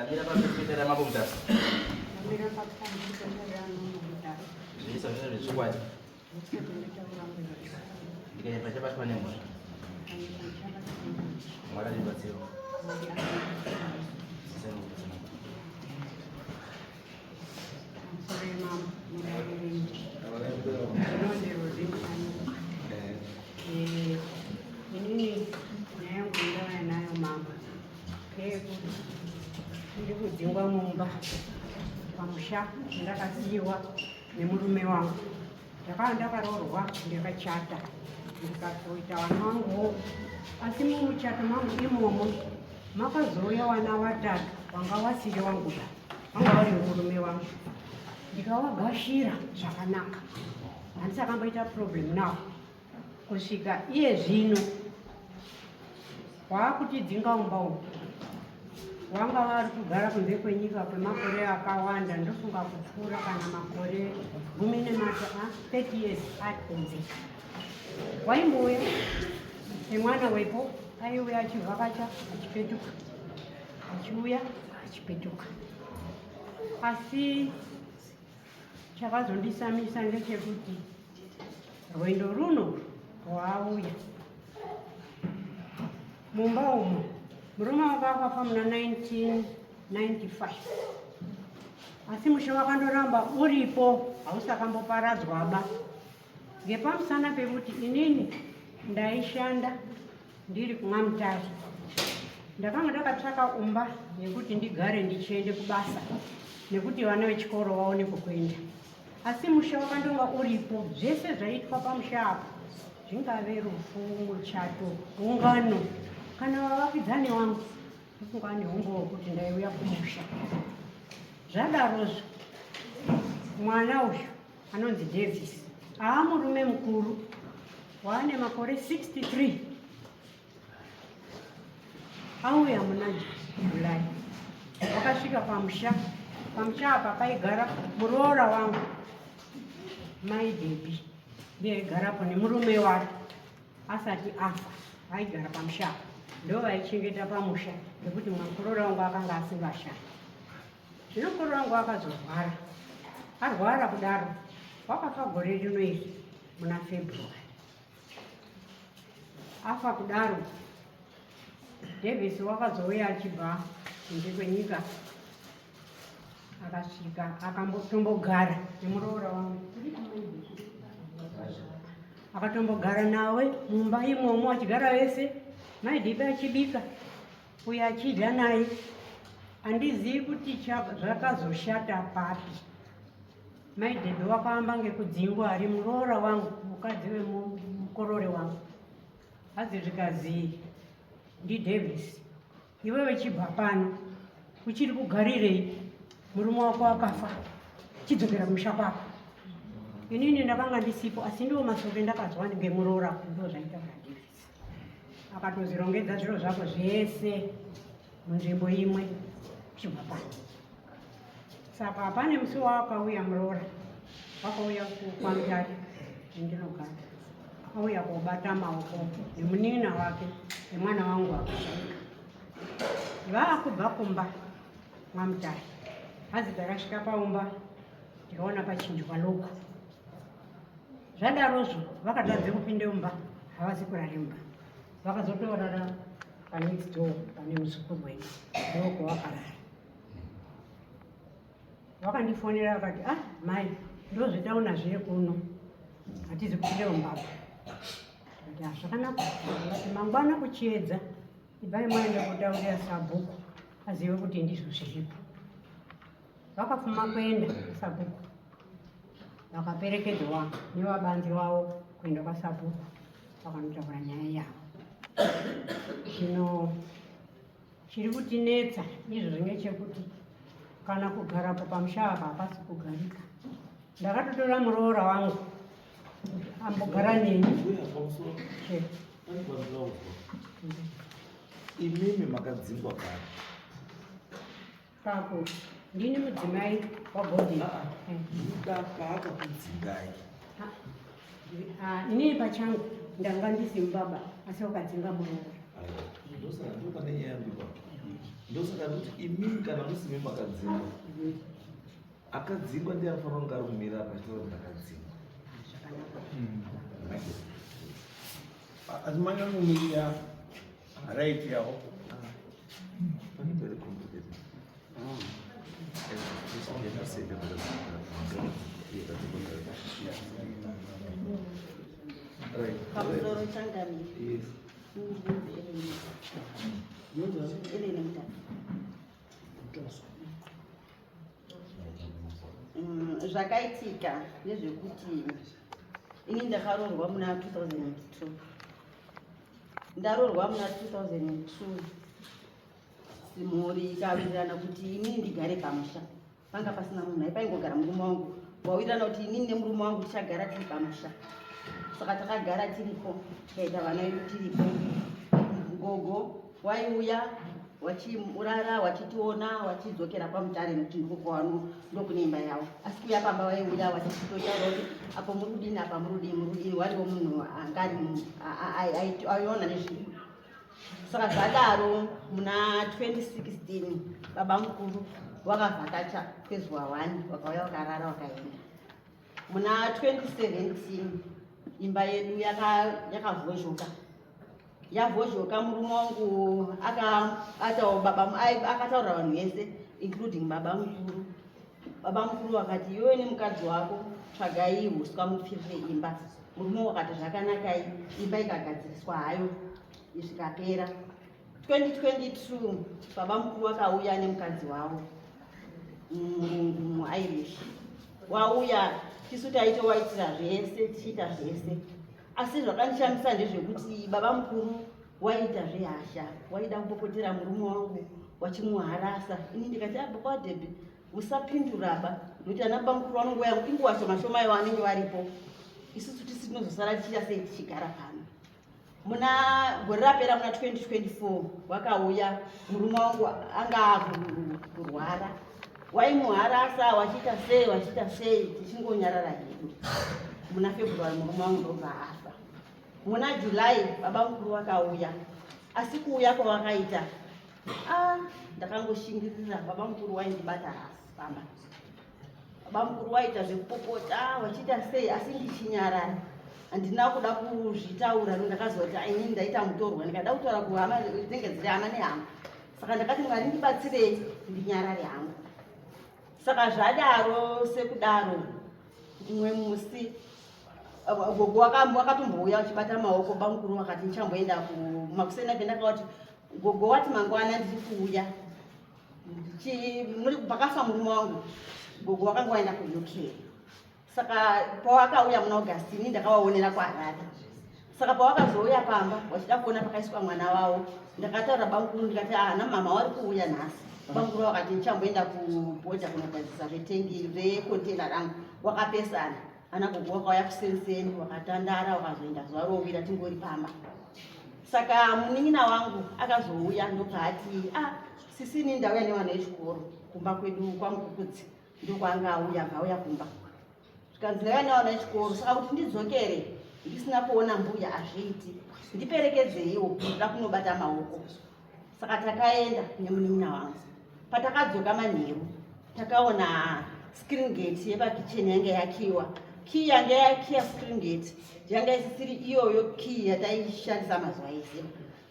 Tamira pamberi ramambo Mutasa. Ndamira pamberi ramambo Mutasa. Zvese zvese zvechokwadi. Ndikanyapa chabatwa nemhosva. Mwari andibatsira. Inini nyaya yangu ndauya nayo mama ndeyekuti ndiri kudzingwa mumba pamusha ndakasiyiwa nemurume wangu ndakava ndakaroorwa ndakachata ndikatoita vana vanguwo asi mumuchato mangu imomo makazouya vana vatatu vanga vasiri vangu ba vanga vari vemurume wangu ndikavagashira zvakanaka handisakamboita problem now kusvika iye zvino waakutidzinga umba umu wanga vari kugara kunze kwenyika kwemakore akawanda ndofunga kupfuura kana makore gumi nemata 30 years ari kunze waimbouya nemwana wepo aiuya achivhakacha achipetuka achiuya achipetuka asi Chakazondisamisa ndechekuti rwendo runo rwauya mumba umo murume wanga akafa muna 1995 asi musha wakandoramba uripo hausakamboparadzwaba ngepamusana pekuti inini ndaishanda ndiri kumwamutare ndakanga ndakatsvaka umba yekuti ndigare ndichiende kubasa nekuti vana vechikoro vaone kwekuenda asi musha wakandonga uripo zvese zvaiitwa pamusha apo zvingave rufu muchato ungano kana vavakidzani wangu ndofunga nehumbo wekuti ndaiuya kumusha zvadarozvo mwana uyu anonzi Davis aa murume mukuru waane makore 63 auya muna July wakasvika pamusha pamusha apa paigara muroora wangu mai Debi ndiye aigarapo nemurume wake asati afa aigara pamusha apa ndo vaichengeta pamusha nekuti muroora wangu akanga asingashandi Zvino mukuru wangu akazorwara, arwara kudaro wakafa gore rino iri muna February. Afa kudaro, Davis wakazouya achibva kunze kwenyika akasvika akatombogara nemuroora wangu akatombogara nawe mumba imomo achigara vese maidhipi achibika uyo achidya naye handizivi kuti zvakazoshata papi mai dhebhe wakaamba ngekudzingwa ari muroora wangu mukadzi wemukorore wangu hanzi zvikazi ndidavis iwe wechibva pano uchiri kugarirei murume wako akafa chidzokera kumusha kwako inini ndakanga ndisipo asi ndiwo masoko endakazwa ngemuroora ndo zvaita kuna davis akatozvirongedza zviro zvako zvese munzvimbo imwe chibva pano saka pane musi waakauya muroora wakauya kwamutare endinogara auya kobata maoko nemunin'ina wake nemwana wangu akashaika vaakubva kumba mwamutare hazi takasvika paumba tikaona pachinjwa loko Zvadarozvo vakatadze kupinde mumba havazi kurare mumba vakazotorara panext door pane muzukuru wedu ndokwavakarara. Vakandifonera vakati ah mai ndozvitaona zviye kuno hatizi kupinde mumba apa. Ndikati ah zvakanaka vakati mangwana kuchiedza ibvai maenda kotaurira sabhuku azive kuti ndizvo zviripo. Vakafuma kuenda sabhuku vakaperekedzwa nevabanzi vavo kuenda kwasabhuku vakanotaura nyaya yavo zvino chiri kutinetsa izvo zvinge chekuti kana kugarapo pamusha apa hapasi kugarika ndakatotora muroora wangu ambogara neni imimi makadzingwa kare Pako ndini mudzimai waGodwin. Ah, ah. Paakakudzingai. Ah, inini pachangu ndanga ndisi mubaba asi wakadzinga muroora. Ndosaka ndopane nyaya yangu ipapo. Ndosaka ndikuti imimi kana musimi makadzingwa, akadzingwa ndiye anofanira kunge ari kumira apa achitaura kuti ndakadzingwa. Asi manyangomirira right yavo. Pane very complicated. Right. Pamusoro changamire. Yes. Elene Mutasa. Zvakaitika ndezvekuti ini ndakaroorwa muna 2002. Ndaroorwa muna 2002, mhuri ikawirirana kuti inini ndigare pamusha. Panga pasina munhu ai, paingogara murume wangu. Wawirirana kuti inini nemurume wangu tichagara tiri pamusha. Saka takagara tiripo, tikaita vana vedu tiripo. Gogo waiuya wachirara, wachitiona, wachidzokera kwaMutare, nekuti ndiko kwavano, ndokune imba yavo. Asi kuuya pamba waiuya wachitotaura kuti apo muri kudini, apa muri kudini, muri kudini. Wariwo munhu anga ari aiona nezvinhu. Saka zvadaro, muna 2016 baba mukuru wakavhakacha kwezuva 1, wakauya, wakarara, wakaenda. Muna 2017 imba yedu yakavhozhoka. Yavhozhoka, murume wangu akatawo baba, akataurira vanhu vese, including baba mukuru. Baba mukuru vakati, "Iwewe nemukadzi wako tsvagai uswa mupfirire imba." Murume wakati, "Zvakanakai." Imba ikagadziriswa hayo, zvikapera. 2022 baba mukuru vakauya nemukadzi wavo, murungu, muIrish. Wauya, tisu taitowaitira zvese, tichiita zvese. Asi zvakandishamisa ndezvekuti baba mukuru waita zvehasha, waida kupopotera murume wangu, wachimuharasa. Ini ndikati, "Abva kwaDhebhi, musapinduraba," nokuti ana baba mukuru vanongouya inguva shoma shoma ivo vanenge varipo. Isusu tisi tinozosara tichiita sei tichigara pano? Muna gore rapera, muna 2024, wakauya murume wangu anga kurwara, waimuharasa, wachiita sei, wachiita sei, tichingonyarara hedu. Muna February murume wangu ndobva afa. Muna July baba mukuru vakauya. Asi kuuya kwavakaita, a ndakangoshingirira. Baba mukuru waindibata hasi pamba. Baba mukuru waita zvekupopota, wachiita sei, asi ndichinyarara. Handina kuda kuzvitaura no ndakaziva kuti inini ndaita mutorwa, ndikada kutaura kuhama dzinenge dziri hama nehama. Saka ndakati, "Mwari, ndibatsirei ndinyarare hangu." Saka zvadaro sekudaro, mumwe musi gogo wakatombouya uchibata maoko. Bamukuru vakati, "Ndichamboenda kumakuseni ake." Ndakavati, "Gogo wati mangwana ndiri kuuya." Pakafa murume wangu, gogo wakanga waenda kuUK. Saka pawakauya muna Augustini, ndakavaonera kuHarare. Saka pawakazouya pamba wachida kuona pakaiswa mwana wavo, ndakataura bamukuru ndikati, "Ana mama wari kuuya nhasi." Bamukuru vakati, "Ndichamboenda kubhodha kunogadzisa zvetengi rekontena rangu." Wakapesana. Ana gogo wakauya kusenseni, wakatandara, wakazoenda zuva rovira tingori pamba. Saka munin'ina wangu akazouya, ndobva ati, "A sisini, ndauya nevana vechikoro kumba kwedu kwaMukukudzi." Ndokwanga auya, akauya kumba, zvikanzi, "Ndauya nevana vechikoro, saka kuti ndidzokere ndisina kuona mbuya hazviiti. Ndiperekedzeiwo, ndoda kunobata maoko." Saka takaenda nemunin'ina wangu. Patakadzoka manheru, takaona screen gate yepakicheni yange yakiwa. Key yange yakiya screen gate yanga isisiri iyoyo key yataishandisa mazuva ese.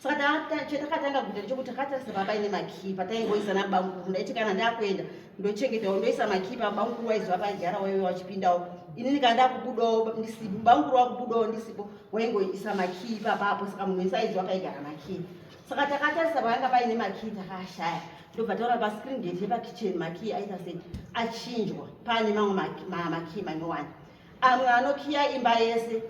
Saka chatakatanga kuita ndechekuti takatarisa papaine makii pataingoisa nabamukuru. Ndaiti kana ndakuenda ndochengetawo, ndoisa makii pabamukuru waiziva paigara, waiuya wachipindawo. Inini kana ndakubudawo ndisipo, bamukuru wakubudawo ndisipo, waingoisa makii ipapapo. Saka munhu wese aiziva paigara makii. Saka takatarisa paanga paine makii, takashaya. Ndobva taona pascreen gate yepakicheni makii aita sei, achinjwa, paane mamwe makii manyowani, amwe anokiya imba yese.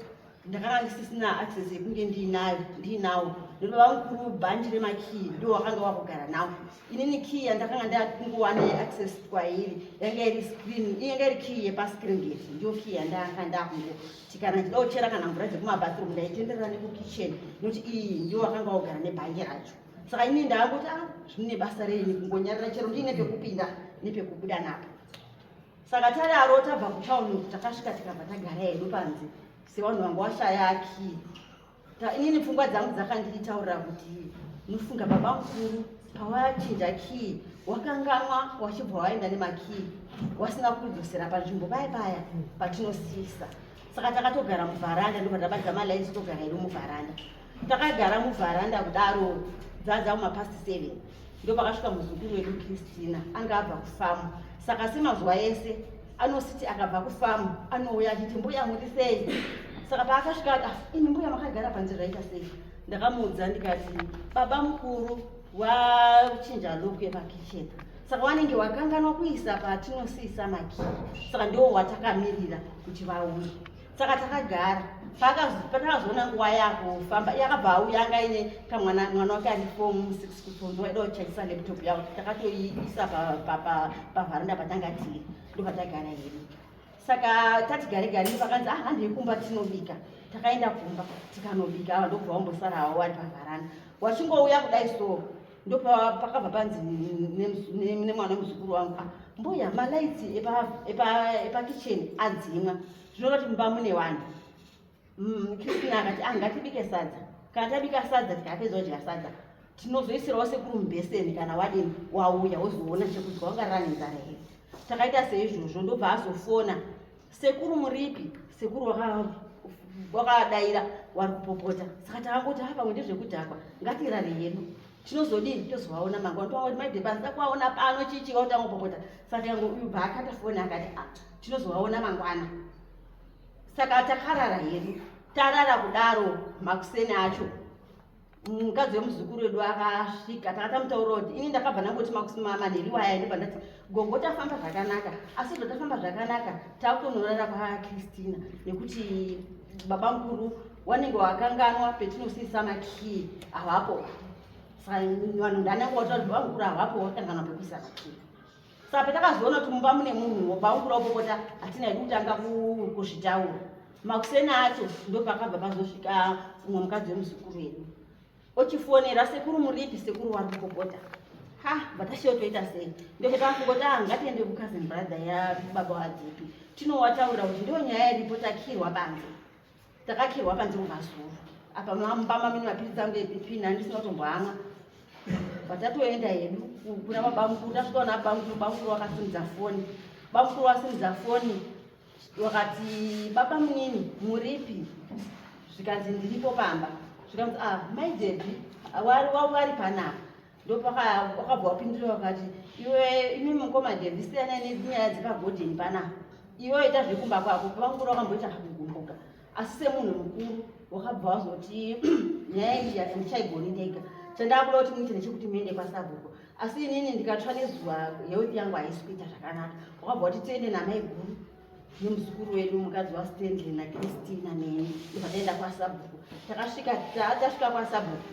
Ndakanga ndisisina access yekunge ndiinayo, ndiinawo, nekuti vamukuru bhanji remakii ndo wakanga wakugara nawo. Inini key yandakanga ndakungowane access kwairi yanga iri screen, yanga iri key yepascreen gate. Ndiyo key yandanga ndakungoti kana ndichida kuchera kana mvura dzekumabathroom, ndaitenderera nekukitchen, nekuti iyi ndiyo wakanga wagara nebhanji racho. Saka inini ndakangoti, "A zvine basa reini kungonyarira chero ndiine pekupinda nepekubuda napo?" Saka tadaro, tabva kutauni uku, takasvika tikabva tagara hedu panze sevanhu vanga washaya key. Inini pfungwa dzangu dzakanditaurira kuti nofunga baba mukuru. Pawachinja kii wakanganwa, wachibva waenda nemakii wasina kudzosera panzvimbo paya paya patinosiyisa. Saka takatogara muvharanda, ndobva tabatidza malaiti, togara hedu muvharanda. Takagara muvharanda kudaro dzadza kumapast 7, ndopakasvika muzukuru wedu Christina, anga abva kufamu. Saka semazuva ese anositi akabva kufamu anouya achiti, "Mbuya, muri sei?" Saka paakasvika ati, "Ah, imi mbuya makagara panze, zvaita sei?" Ndakamuudza ndikati, "Baba mukuru wachinja lock yepakicheni, saka wanenge wakanganwa kuisa patinosiyisa makii, saka ndo watakamirira kuti vauye." Saka takagara. Patakazoona nguva yakufamba, yakabva auya, anga aine kamwana, mwana wake ari form 6 kutonzo, waida kuchaisa laptop yavo. Takatoiisa pavharanda patanga tiri, ndopatagara hedu. Saka tati gare gare, pakanzi, "Ah, handei kumba tinobika." Takaenda kumba tikanobika. Ava ndobva wambosara havo wari pavharanda, wachingouya kudai so, ndopakabva panzi nemwana wemuzukuru wangu, "Ah, mbuya, malaitsi epakicheni adzimwa, zvinoreva kuti mumba mune vanhu." Christina akati, "Ah, ngatibike sadza. Kana tabika sadza, tikapedza kudya sadza, tinozoisirawo sekuru mubheseni. Kana wadini wauya, wozoona chekudya, wangarara nenzara here?" Takaita seizvozvo. Ndobva azofona, "Sekuru, muripi?" Sekuru wakadaira wari kupopota. Saka takangoti, "Ha, pamwe ndezvekudhakwa, ngatirare hedu, tinozodini, tozovaona mangwana." Tongoti maidhebasi takuvaona pano chichi wautangopopota. Saka ubva akata foni akati, "Ah, tinozovaona mangwana." Saka takarara hedu. Tarara kudaro, makuseni acho mukadzi wemuzukuru wedu akasvika. Takatamutaurira kuti ini ndakabva ndangoti manheru aya, ndobva ndati, "Gogo, tafamba zvakanaka, asi zvatafamba zvakanaka, takutonorara kwaChristina nekuti baba mukuru wanenge wakanganwa petinosiyisa makii, havapo." Saka vanhu ndanenge wataura kuti baba mukuru havapo, wakanganwa pekuisa makii. Saka patakazoona kuti mumba mune munhu, baba mukuru wapopota, hatina hedu kutanga kuzvitaura. Makuseni acho ndopakabva pazosvika umwe mukadzi wemuzukuru wedu, ochifonera, "Sekuru, muripi?" Sekuru wari kupopota. Ha, vatashiyo toita sei? Ndopetafunga kuti, ah, ngatiende kucousin brother yababa waDepi, tinowataurira kuti ndiyo nyaya iripo, takirwa panze, takakirwa panze kumazuru apa, mumba mamine mapiritsi angu eBP nandisina kutomboamwa. Patatoenda hedu kuna baba mukuru, tasvika kuna baba mukuru, baba mukuru wakasimudza foni. Baba mukuru wasimudza foni, wakati, "Baba munini, muripi?" Zvikanzi, "Ndiripo pamba." Zvikanzi, "Ah, mai Debi wari panapa." Ndopakabva wapindura wakati, "Iwe, imi mukoma Debi, siyanai nenyaya dzepagodheni panapa, iwe ita zvekumba kwako." Baba mukuru wakamboita kakugumbuka, asi semunhu mukuru wakabva wazoti, "Nyaya iyi handichaigoni ndega. Chandakuda kuti muite ndechekuti muende kwasabhuku, asi inini ndikatsva nezuva, health yangu haisi kuita zvakanaka." Wakabva wati tiende namai guru nemuzukuru wedu, mukadzi waStanley, naChristina neni. Ndobva taenda kwasabhuku. Takasvika, tasvika kwasabhuku,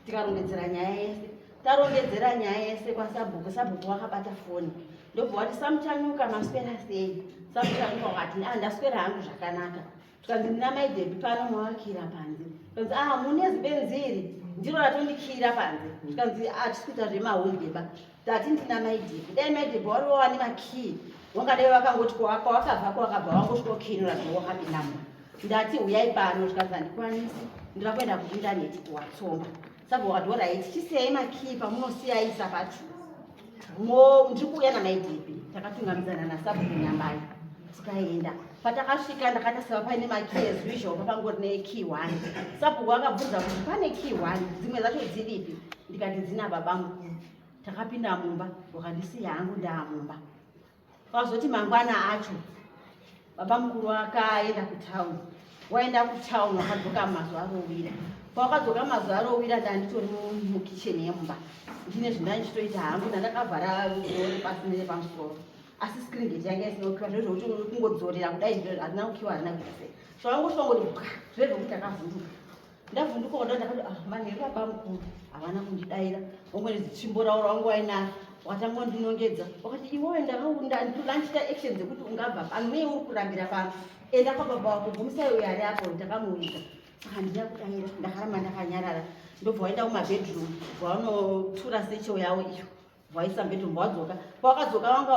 tikarondedzera nyaya yese. Tarondedzera nyaya yese kwasabhuku, sabhuku wakabata foni, ndobva wati, "Samuchanyuka, maswera sei?" Samuchanyuka wakati, "Ah, ndaswera hangu zvakanaka." Tikanzi, "Ndina mai Debi pano, mawakira panze." Tikanzi, "Ah, mune zibenzi iri, ndiro ratondikira panze." Tikanzi, "Hatisi kuita zvemahumbeba, tati ndina mai Debi. Dai mai Debi wari wava nemakii, wangadai wakangoti kwawakabva, kwawakabva wangosvikokinura zvowakapindamo. Ndati uyai pano." Tikanzi, "Handikwanisi, ndira kuenda kuindaneti kuwatsomba." Saka wakati, "Alright, chisiyai makii pamunosiyaisa pacho, mo ndiri kuuya namai Debi." Takatungamidzana nasabhuku Nyambai, tikaenda. Patakasvika, ndakataseva paine makey as usual, papangori nekey one. Sabhuku akabvunza kuti pane key one, dzimwe dzacho dziripi? Ndikati dzina baba mukuru. Takapinda mumba, wakandisiya hangu ndaamumba. Kwazoti mangwana acho baba mukuru akaenda kutauni. Waenda kutauni, wakadzoka mazuva arowira. Pawakadzoka mazuva arowira, ndanditori mukicheni yemumba, ndine zvindandichitoita hangu, ndandakavhara door pasi nepamusoro, asi screen gate yanga isina kukiwa. Zvezvo kuti kungodzorera kudai, harina kukiwa, harina kuita sei. Zvavangosvika ngoti bwa, zvezvokuti ndakavhunduka. Ndavhunduka kuda, ndakati, "Ah, manheru baba mukuru." Havana kundidayira. Wangone zitsvimbo ravo rawangu wainaro, wakatanga kundinongedza, wakati, "Iwewe, ndakaunda action dzekuti ungabva pano, nei uri kurambira pano? Enda kwababa wako, gumisai uyo ari apo." Ndakamuudza, saka handina kudayira, ndakaramba ndakanyarara. Ndobva waenda kumabedroom, bva wanotura satchel yavo iyo, vaisa mubedroom, wadzoka. Pawakadzoka wanga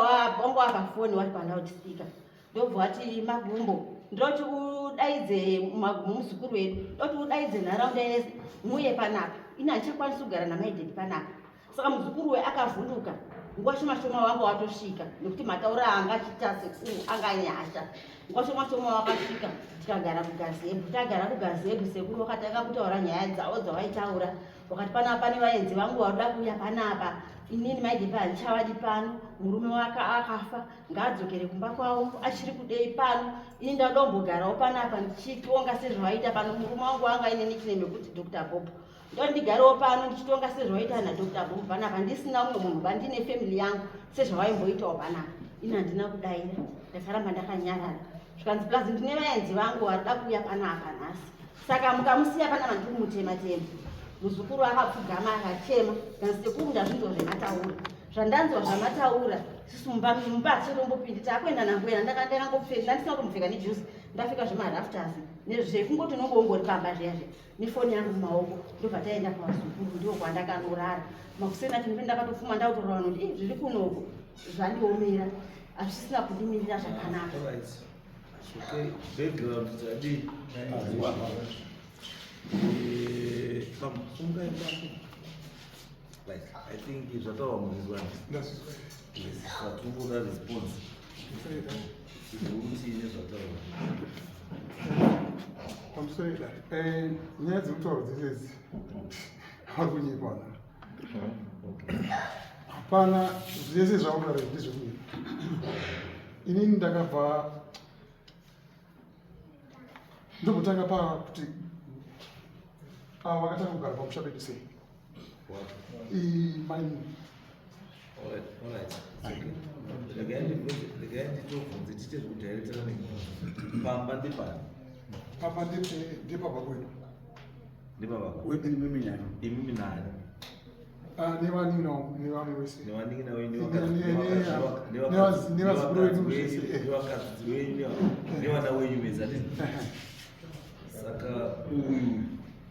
wapafoni, wari paloudspeaker. Ndobva wati, "Magumbo, ndinoti udaidze Magumo, muzukuru wedu, ndoti udaidze nharaunda yese muuye panapa. Ini handichakwanisi kugara namaidhedi panapa. Saka muzukuru we akavhunduka. Nguva shoma shoma wanga watosvika nekuti mataura anga achiita sekuru anga nyasha. Nguva shoma shoma wakasvika tikagara kugazebhu. Tagara kugazebhu sekuru wakatanga kutaura nyaya dzavo dzavaitaura. Wakati panapa pane vaenzi vangu varoda kuuya panapa. Inini maidhepa handichavadi pano. Murume wake akafa ngaadzokere kumba kwavo achiri kudei pano. Ini ndauda kumbogarawo panapa ndichitonga sezvavaita pano. Murume wangu anga aine nickname yekuti Dr. Bob. Ndoti ndigarewo pano ndichitonga sezvavaita naDr. Bob panapa ndisina umwe munhu bandine family yangu sezvavaimboitawo panapa. Ini handina kudaira ndakaramba ndakanyarara. Zvikanzi plus ndine vaenzi vangu varikuda kuuya panapa nhasi. Saka mukamusiya panapa ndiri kumutema tema. Muzukuru akapfugama akachema. Kanzi sekuru ndazvinzwa zvemataura. Zvandanzwa zvamataura isusu mumba mumba hatichatombopindi takuenda nambuya ndakangopfeka ndandisina kutombopfeka nejuzi ndapfeka zvemarafters nezvekungoti unonge ungori pamba zviya zviya nefoni yangu mumaoko ndobva taenda pavazukuru ndiko kwandakanorara makuseni acho ndipe ndakatopfuma ndakutorora vanhu kuti zviri kunoko zvandiomera hazvisina kundimirira zvakanaka. Okay, background tadii? Pamusungai pako. Right, I think zvataura muzvizwa. Yes, tatungoda response. Kuti nezvataura. Pamusoro idare. Eh, nyaya dzekutaura dzese idzi vari kunyepa vana. Hapana zvese zvautaura ndezvekunyepa. Inini ndakabva ndokutanga pakuti ava vakatanga kugara pamusha pedu sei mainini. Regai nditobvunze tiite zvekudhairetana nemibvunzo. Pamba ndepani? Pamba ndepababa wedu. Ndepababa? Wedu imimi nani? Imimi nani? Ah, nevanin'ina wangu nevamwe vese. Nevanin'ina wenyu Nevazukuru vedu zvese. Nevakadzi wenyu nevana wenyu vese handiti? Saka uyu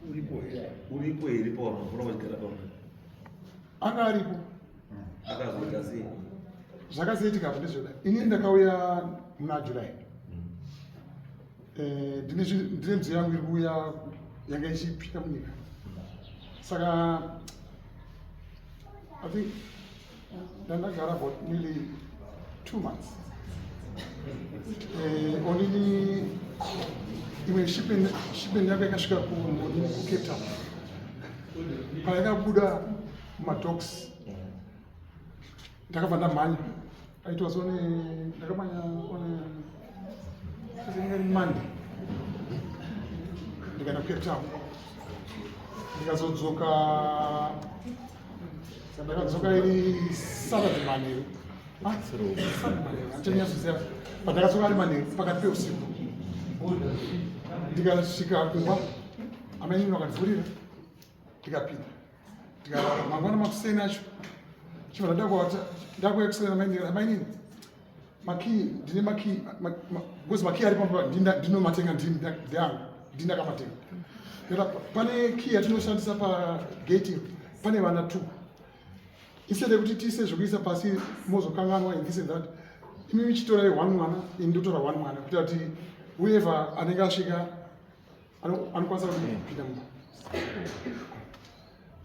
uripo here? Uripo here pavanofona vachigara pamwe? Anga aripo. Akazoita sei? Zvakazoitika apo ndezvekuda ini ndakauya muna July. Ndine midziyo yangu iri kuuya yanga ichipinda munyika. Saka I think ndandagara about nearly 2 months. Onini imwe shipment yako yakasvika kuCape Town. Payakabuda mumadocks ndakabva ndamhanya. It was on a, ndakamhanya on a Monday. Ndikaenda kuCape Town. Ndikazodzoka, ndakadzoka iri Saturday manheru. Saturday manheru, handichanyatsoziva. But ndakadzoka ari manheru pakati peusiku. Ndikasvika kumba, amainini vakandivhurira, ndikapinda. Ndikarara mangwana makuseni acho. Chibva ndakuata, ndakuya kuseni amainini, amainini. Makii, ndine makii, because makii ari pamba ndinomatenga ndeangu, ndindakamatenga. Pane key yatinoshandisa pagate pane vana 2. Instead yekuti tiise zvekuisa pasi mozokanganwa and this and that, imi michitorai 1 mwana, ini ndotora 1 mwana kuitira kuti whoever anenge asvika anokwanisa kupinda mumba.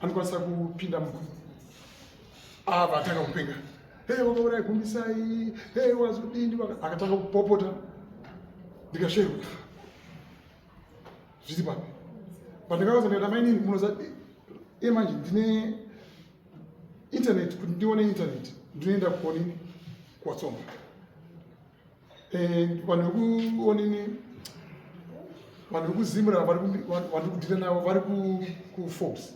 Anokwanisa kupinda mumba. Ava atanga kupenga. Hey, wakauraya Gumbisai, hey, wazodini, akatanga kupopota. Ndikasherwa. Zviri papi? Pandakaudza ndikati amainini munoza iye manje ndine internet kuti ndione internet ndinoenda kuonini kuwatsonga. Vanhu vekuonini vanhu vekuZimra vari kudhila navo vari kuForbes.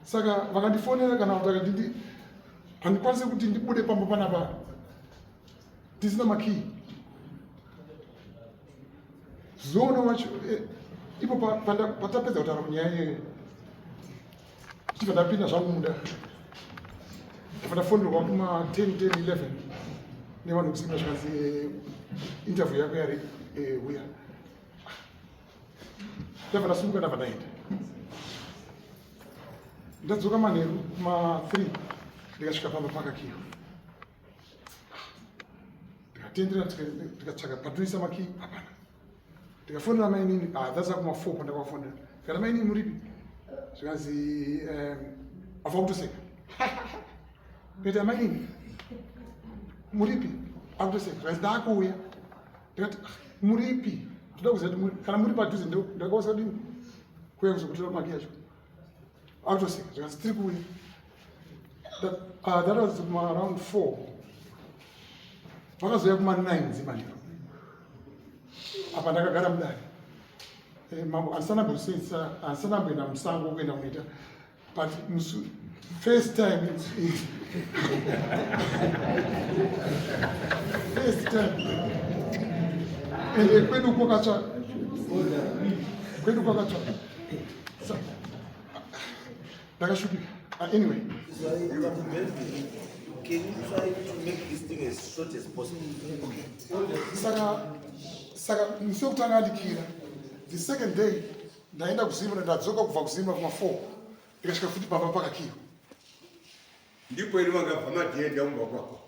Saka vakandifonera kana kuti vakandindi handikwanisi kuti ndibude pamba panapa ndisina makii. Zoona wacho ipo patapedza kutaura kunyaya iyoyo tichibva ndapinda zvangu munda ndabva ndafonerwa kuma 10 10 11 nevanhu vekuZimra zvikanzi interview yako yari uya. Ndabva ndasimuka ndabva ndaenda. Ndadzoka manheru kuma 3 ndikasvika pamba pakakiwa. Ndikatendera ndikatsvaka patinoisa makii hapana. Ndikafonera mainini, that's kuma 4 pandakafonera. Ndikati mainini muripi? Zvikanzi afa kutoseka. Ndikati amainini muripi? Akutoseka zvikanzi ndakuuya. Ndikati ah, muripi? Ndoda kuziva kuti kana muri padhuze ndakawasa kudini kuuya kuzokutora maki yacho. Akutoseka zvikanzi tiri kuuya. That was around 4. Vakazouya kuma 9 dzemanheru. Apa ndakagara mudare. Eh, mambo handisana mbosesa handisana mboenda musango kuenda kunoita but musu first time first time ende kwedu kwakatsva kwedu kwakatsva ndakashupika ah, anyway Can you try to make this thing as short as possible? Okay. Saka, saka musi wekutanga andikira the second day ndaenda kuzimra ndadzoka kubva kuzimra kuma 4 ndikasvika futi pamba pakakiwa ndipo iri vakabva madhenda kumba kwako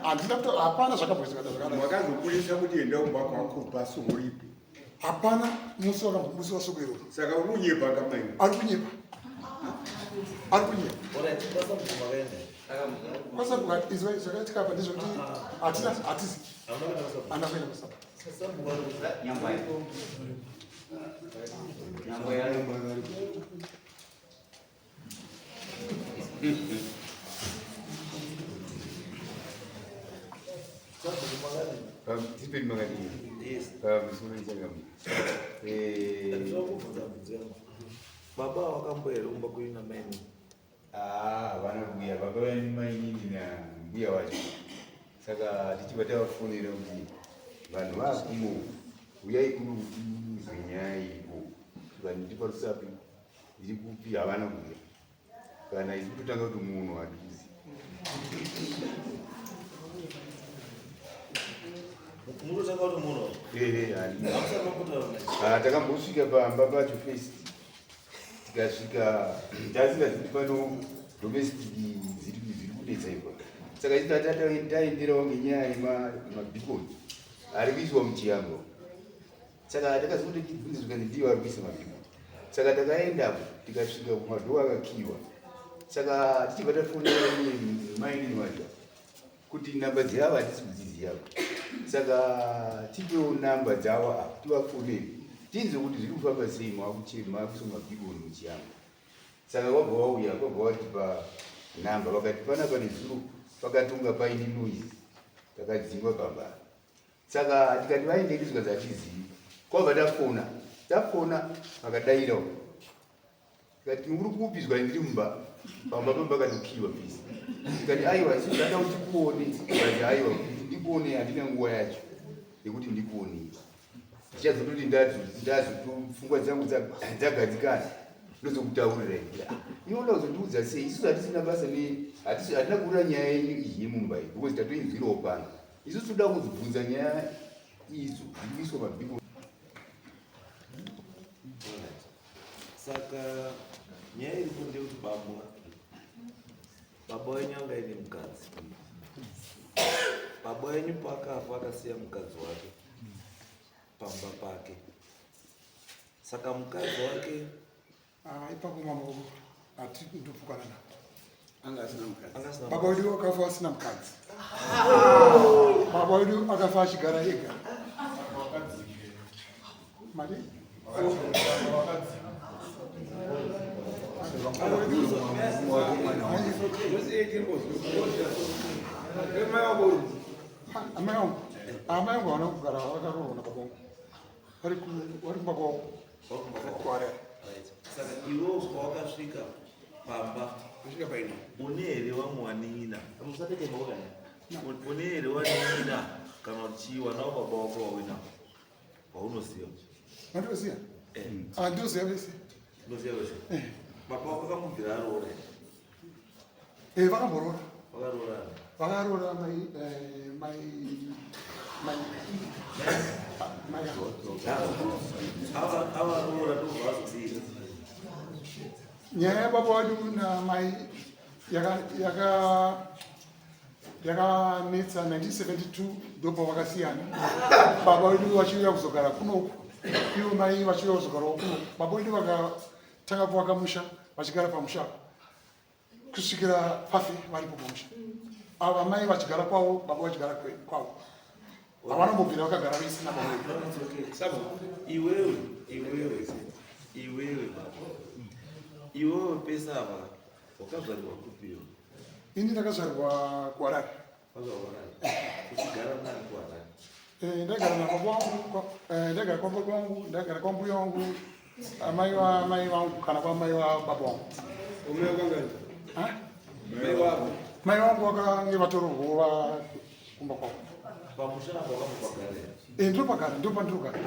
handina kuto hapana zvakamboitika zvakadai makazobudisa kuti enda kumba kwako pasi uripi hapana musi musi wasoko iroro saka uri kunyepa kamai ari kunyepa ari kunyepa kwasabuka izwa zvakaitika apa ndezvekuti hatina hatizi handina kuenda kwasabuka Baba wakamboera kumba kwenyu namainini? Ah, havana kuuya baba venyu mainini nambuya wacho saka tichibva tavafonera kuti vanhu vakuno uyai kuno kuti muzwe nyaya iripo vanhu ndiri parusapi ndiri kupi havana kuuya kana isu kutotanga kuti munhu hatizi Munotanga kuti munhu ehe hamusati mambotaura naye. Ah, takambosvika pamba pacho first tikasvika tasingazivi kuti pano domestic dziri dziri kunetsa ipa saka isu tati taenderawo ngenyaya yemabhikoni ari kuiswa muchiyambo saka takazokuti tibvunze zvikanzi ndiyo ari kuisa mabhikoni saka takaendapo tikasvika kumadhoo akakiwa saka tichibva tafonera mainini wacho kuti namba dzavo hatisi kudziziva saka tipewo namba dzavo apa tivafonere tinzwe kuti zviri kufamba sei makuisa mabhigoni muchiyambo saka wabva wauya kwabva watipa namba vakati panapa nezuro pakatonga paine noise takadzingwa pamba saka tikati vaendeki zvikanzi hatizivi kwabva tafona tafona vakadairawo Tikati uri kupi zvikanzi ndiri mumba pamba pamba pakatokiwa pisi. Tikati aiwa isu ndada kuti kuone zvikanzi aiwa kuti ndikuone handina nguva yacho yekuti ndikuone. Ndichazototi ndazo pfungwa dzangu dzagadzikana ndozokutaurira ini. Iwe unoda kuzondiudza sei isusu hatisina basa ne hatina kuurira nyaya yenyu iyi yemumba iyi because tatoinzwirawo pano. Isusu toda kuzibvunza nyaya idzo dziri kuiswa mabhiko. Saka nyaya iripo ndeyekuti baba baba wenyu anga aine mukadzi. Baba wenyu paakafa akasiya mukadzi wake pamba pake. Saka mukadzi wake Ah, ipapo mambo hati ndopukana nako. Anga asina mukadzi. anga asina Baba wedu akafa asina mukadzi. Baba wedu akafa achigara ega. Mari? Amai vangu, amai vangu havana kugara vakaroorwa nababa vangu. Vari kumba kwavo kuHarare. Saka iwewo pawakasvika pamba une here vamwe vanin'ina? Une here vanin'ina kana kuti chii vana vababa vako vauinavo vaunoziva? Vandinoziva? Ah, ndinoziva vese. Unoziva vese? Baba vako vakambobvira aroora here? Eh, vakamboroora. Vakaroora. Vakaroora mai eh, mai mai mai Ava avaroora ndobva vazodii? Nyaya yababa wedu namai yaka yaka yakanetsa 1972 ndopavakasiyana baba vedu vachiuya kuzogara kunoku ivo mai vachiuya kuzogarawo kunoku baba vedu vakatanga kuvaka musha vachigara pamusha apa. Kusvikira pafe varipo pamusha. Ava mai vachigara kwavo, baba vachigara kwavo. Havana kumbobvira vakagara vese nababa. No, it's okay. Sabu, iwewe, iwewe, iwewe baba. Iwewe pesa apa wakazvarirwa kupiyo? Ini ndakazvarirwa kuHarare. Wakazvarirwa Harare. Uchigara nani kuHarare? Ndaigara nababa vangu, ndaigara kwababa vangu, ndaigara kwambuya vangu, amai vamai vangu kana kwamai vababa vangu. Ha? Mai vangu vakange vatororwa kumba kwavo. Pamusha apa wakambopagara here? Ndinopagara, ndopandinogara.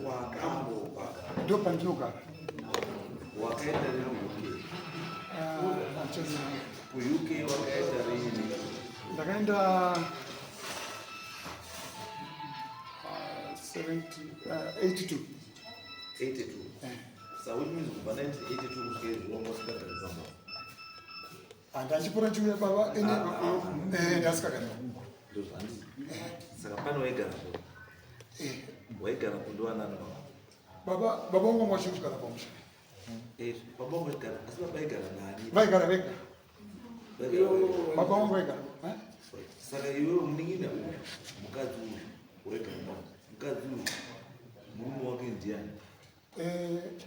Wakambopagara. Ndopandinogara. Wakaenda rini kuUK? Ah, handichazivi. KuUK wakaenda rini? Ndakaenda 70, 82. 82. So which means kubva 1982 kusvika izvi wanga usingagari pamba. Handachipora chiuya baba ene ndasikagara. Ndozvandii. Saka pane waigara po. Waigara po ndiwanani baba? Baba vangu vanga vachiri kugara pamusha. Baba vangu vaigara, asi baba vaigara nani? Vaigara vega. Vaigara vega. Baba vangu vaigara. Eh? Saka iwewe munin'ina uyu, mukadzi uyu waigara naye. Mukadzi uyu murume wake ndiani?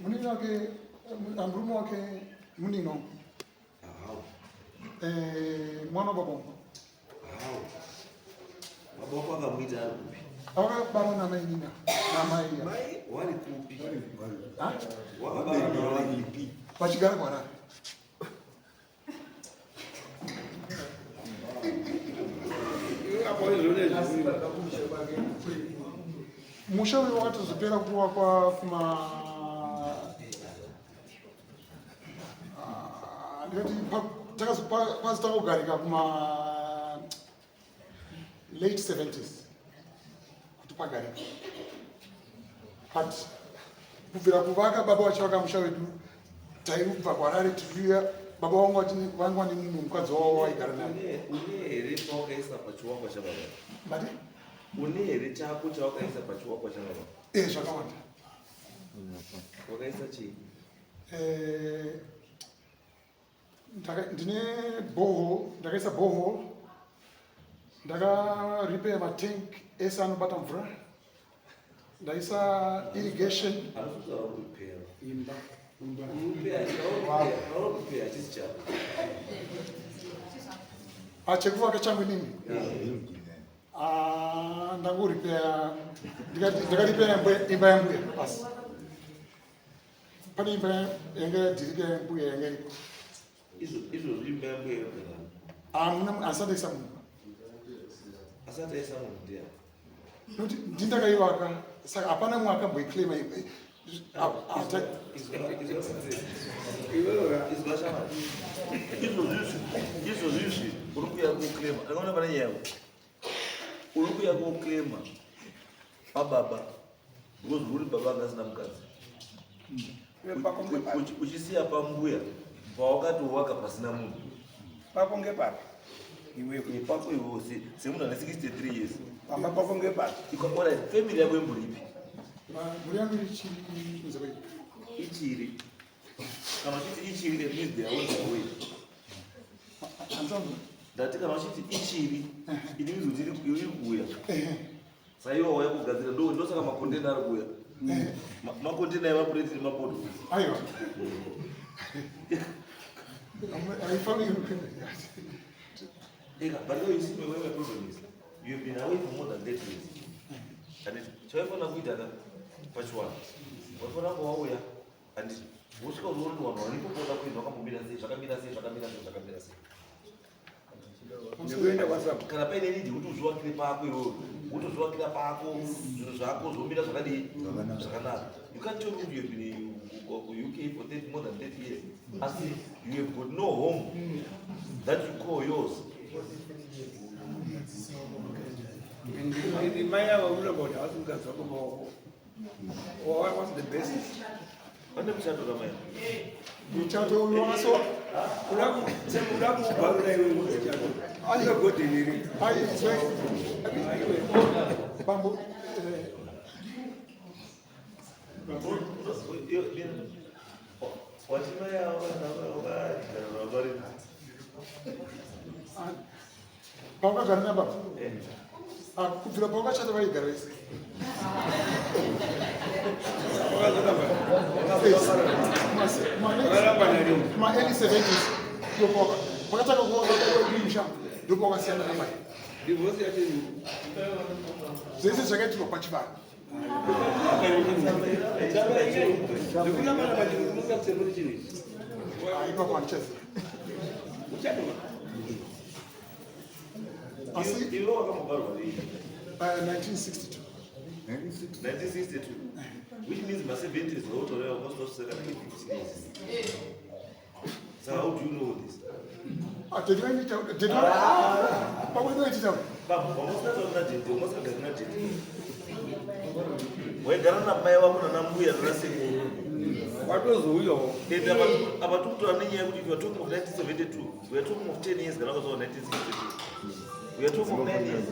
Munin'ina wake, murume wake munin'ina wangu. How? Mwana wababa wangu. How? Baba wako akamuita ari kupi? Akabara namai nina namai ya. Wari kupi? Ha? Wakabara navaripi? Vachigara kuHarare. Musha uyu wakatozopera kuvakwa kuma ndikati pazotanga kugarika kuma late 70s kuti pagarika, but kubvira kuvaka baba vachivaka musha wedu, taibva kuHarare tichiuya. Baba vangu vanga vane mumwe mukadzi wavo waigara naye. Une here chawakaisa pachiwakwa chababa? Mati? Une here chako chawakaisa pachiwakwa chababa? Zvakawanda. Wakaisa chii? Ndine borehole, ndakaisa borehole, ndakarepair matank ese anobata mvura, ndaisa irrigation. Anozotaura kurepair. Imba. Kurepair hachisi chako. Chekuvaka changu inini? Ah, ndangorepair, ndakarepair imba yambuya basi. Pane imba yanga yadhirika yambuya yanga iripo. Izvozvo imba yambuya yogara? Hamuna, asati aisa munhu. Asati aisa munhu ndiani? Nokuti ndindakaivaka, saka hapana mumwe akamboiclaima. Izwa shamari, izvozvizvi uri kuuya kuclaima, akaona pane nyaya yako, uri kuuya kuclaima pababa because uri baba anga asina mukadzi. Uchisiya pambuya pawakati waka pasina munhu. Pako ngepapi iwewe? Pako iwewe semunhu ane 63 years. Pamba pako ngepapi? Alright, family yako imbori ipi? Mhuri yangu ichiri kunze kwenyika. Ichiri? Kana uchiti ichiri, that means they are on their way. Hanzangu. Ndati kana uchiti ichiri, it means kuti iri kuuya. Saka iwo wauya kugadzira, ndosaka makontena ari kuuya. Makontena emapureti nemapoto. Aiwa, haifaniri. Eka, but now you see where my problem is. You have been away for more than 30 years. And chawaifanira kuita ka pachiwana, waifanira kuwauya and wosvika unoona kuti vanhu varipo kuoda kuenda wakambomira sei, zvakamira sei, zvakamira sei, zvakamira sei. Nekuenda kwasapo. Kana paine need kuti uzvivakire pako iwewe, wotozvivakira pako, zvinhu zvako zvomira zvakadii, zvakanaka. You can't tell me you have been in UK for 30, more than 30 years, asi you have got no home that you call yours. And mai ava unoramba kuti havasi mukadzi wako maoko. What's the basis? Pane muchato kamai? Muchato uyu wakaso Uda kubharura iwe muchato. Asina godheni iri. Ai, izwe bambo, Wachimai ava wakagara. Ah, Pawakagara nababa? Ah, kubvira pawakachata vaigara vese. Ma early 70s ndipo pakatanga kumusha ndipo wakasiyana namai. Divorce yacho iyi. Zvese zvakaitirwa pachivanhu. Zvekurambana pachirungu musingakusemuri chinhu ichi. Ah, ipapo handichaziva. Uchatova. Asi Iwe wakambobarwa rini? 1962. 1962, which means ma-70s wautorewa kwasitosvika kana 15 years. So how do you know this? Ah, tete vainditaura, tete pamwe vaititaura. Baba, wamusingatauri nadhedhe, wamusingagari nadhedhe, waigara namai wako nanambuya nanasekuru. Watozouyawo. And apa tikutora nenyaya yekuti if you are talking of 1972, we are talking of 10 years kana wakazvarwa 1962, we are talking of 9 years.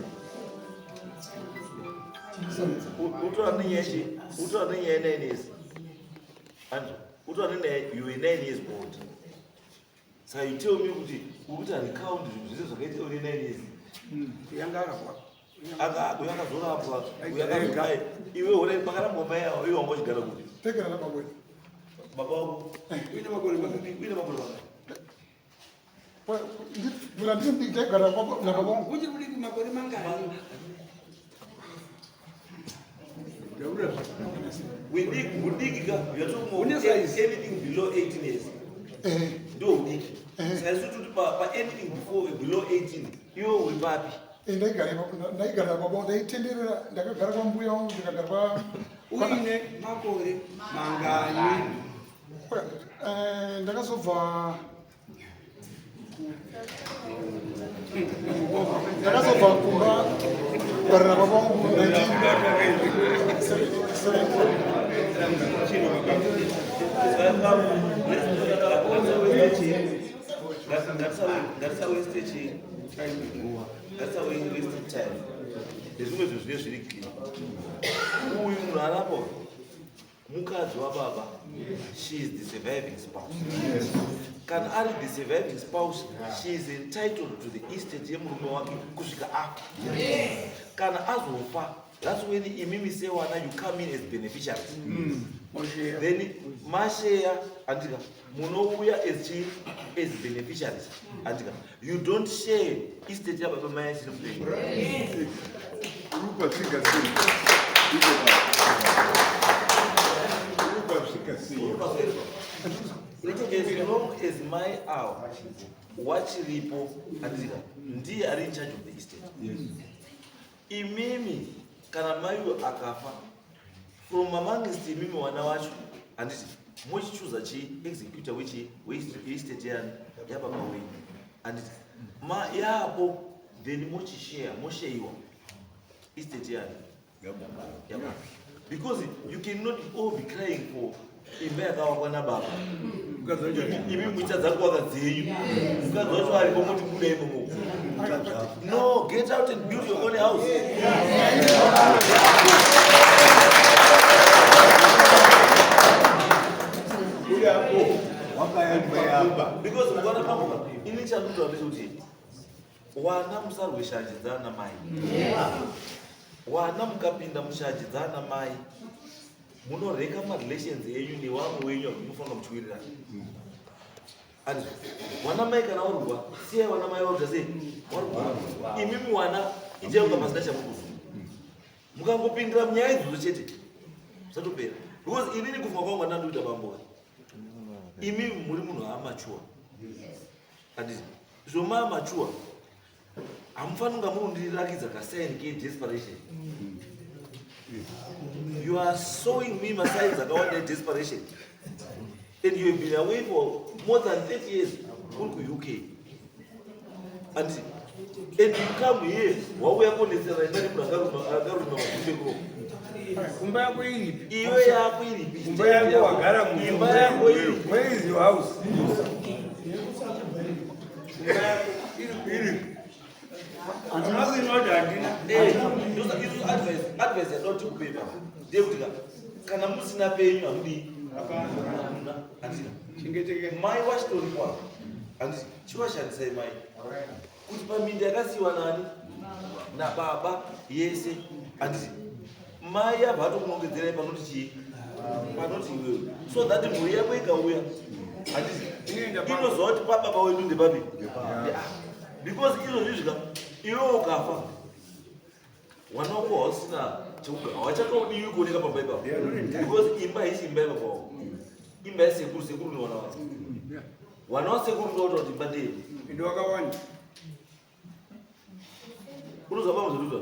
Utora nenyaya chi, utora nenyaya 9 years. Andrew, utora nenyaya, you were 9 years old. Saka you tell me kuti uri kuti recount zvinhu zvese zvakaitika une 9 years. Yanga arapwa. Uyo akazorapwa, uyo akazodai. Iwe hore pakarambwa mai avo, iwe wanga uchigara kupi? Taigara nababa wedu. Baba wako Uine makore mangani? uine makore mangani? Muna ndiri mudiki taigara nababa wangu. Uchiri mudiki makore mangani? Taura. Udiki, udiki ka, you are talking of Une size. anything below 18 years. Ndo udiki. Saka isu toti pa anything before below 18, iwe uri papi? Ndaigara nababa wangu, ndaitenderera, ndakagara kwambuya wangu, ndikagara kwa Uine makore mangani? Ndakazobva kumba kugara nababa wangu 1970. Ngatisawaste chi nguva, ngatisawaste time nezvimwe zvinhu zvinenge zviri clear. Uyu munhu arapo mukadzi wababa, she is the surviving spouse. Kana ari the surviving spouse, she is entitled to the estate yemurume wake kusvika afa. Kana azofa, that's when imimi sewana you come in as beneficiaries. Oshare. Then mashare, andika, munouya as chi, as beneficiaries, andika. You don't share estate yababa mai achiri mupenyu. Uri pasvika sei? Iko pa. Uri pasvika sei? As long as mai avo wachiripo, andika, ndiye ari in charge of the estate. Imimi kana maiyo akafa, from amongst imimi wana wacho, handiti, mochichuza chi executor wechi weestate yani yababa wenyu, handiti, ma yapo, then mochishare, mosheiwa estate yani yababa, because you cannot all be crying for imba yakavakwa nababa, Mukadzi wacho imi muchitadza kuvaka dzenyu, mukadzi wacho aripo, moti buda imomo. No, get out and build your own house. Uyapo wakayamba yamba. Because mukwana pangu ini chandinotaura ndechekuti wana musarwe shanje dzaana mai. Wana mukapinda mushanje dzaana mai, munoreka marelations enyu nevamwe wenyu munofanira muchiwirirana. And wana mai kana warugwa, siyai wana mai varuta sei warugwa. Imimi wana itai kunga pasina chamuri. Mukangopindira munyaya idzodzo chete, zvatopera. Because inini kufunga kwangu andandikuita bamboka, imimi muri munhu amachuwa, handiti? Zvomamachuwa hamufaniri kunga munondirakidza kasign kedesperation. You are showing me masigns akawanda edesperation, and you have been away for more than 30 years, uri kuUK, and you come here, wauya konetsera imani munhu akaruma magumbekuro. Kumba yako iripi? Iwe yako iripi? Kumba yako wagara mu. Imba yako iripi? Where is your house? Kumba yako iripi? Handina kuti handina. Isu advice yadoti kupepa ndeyekuti kana musina penyu hamudii, hamuna, handina. Chengeteke. Mai wachitori kwavo. Handiti chivashandisai mai kuti paminda yakasiyiwa nani nababa yese, handiti mai abva atokunongedzerai panoti chii, panoti iwewe, so that mhuri yako ikauya, handiti inoziva kuti pababa wedu ndepapi. Because izvozvi zvika iwewe ukafa, wana wako hausina chekugara, hawachatodiwi kuoneka pamba ipapo, because imba haisi imba yebaba wako, imba yasekuru. Sekuru newana wake, wana wasekuru ndoota kuti imba ndeye Ende wakawanda. Unozva pamwe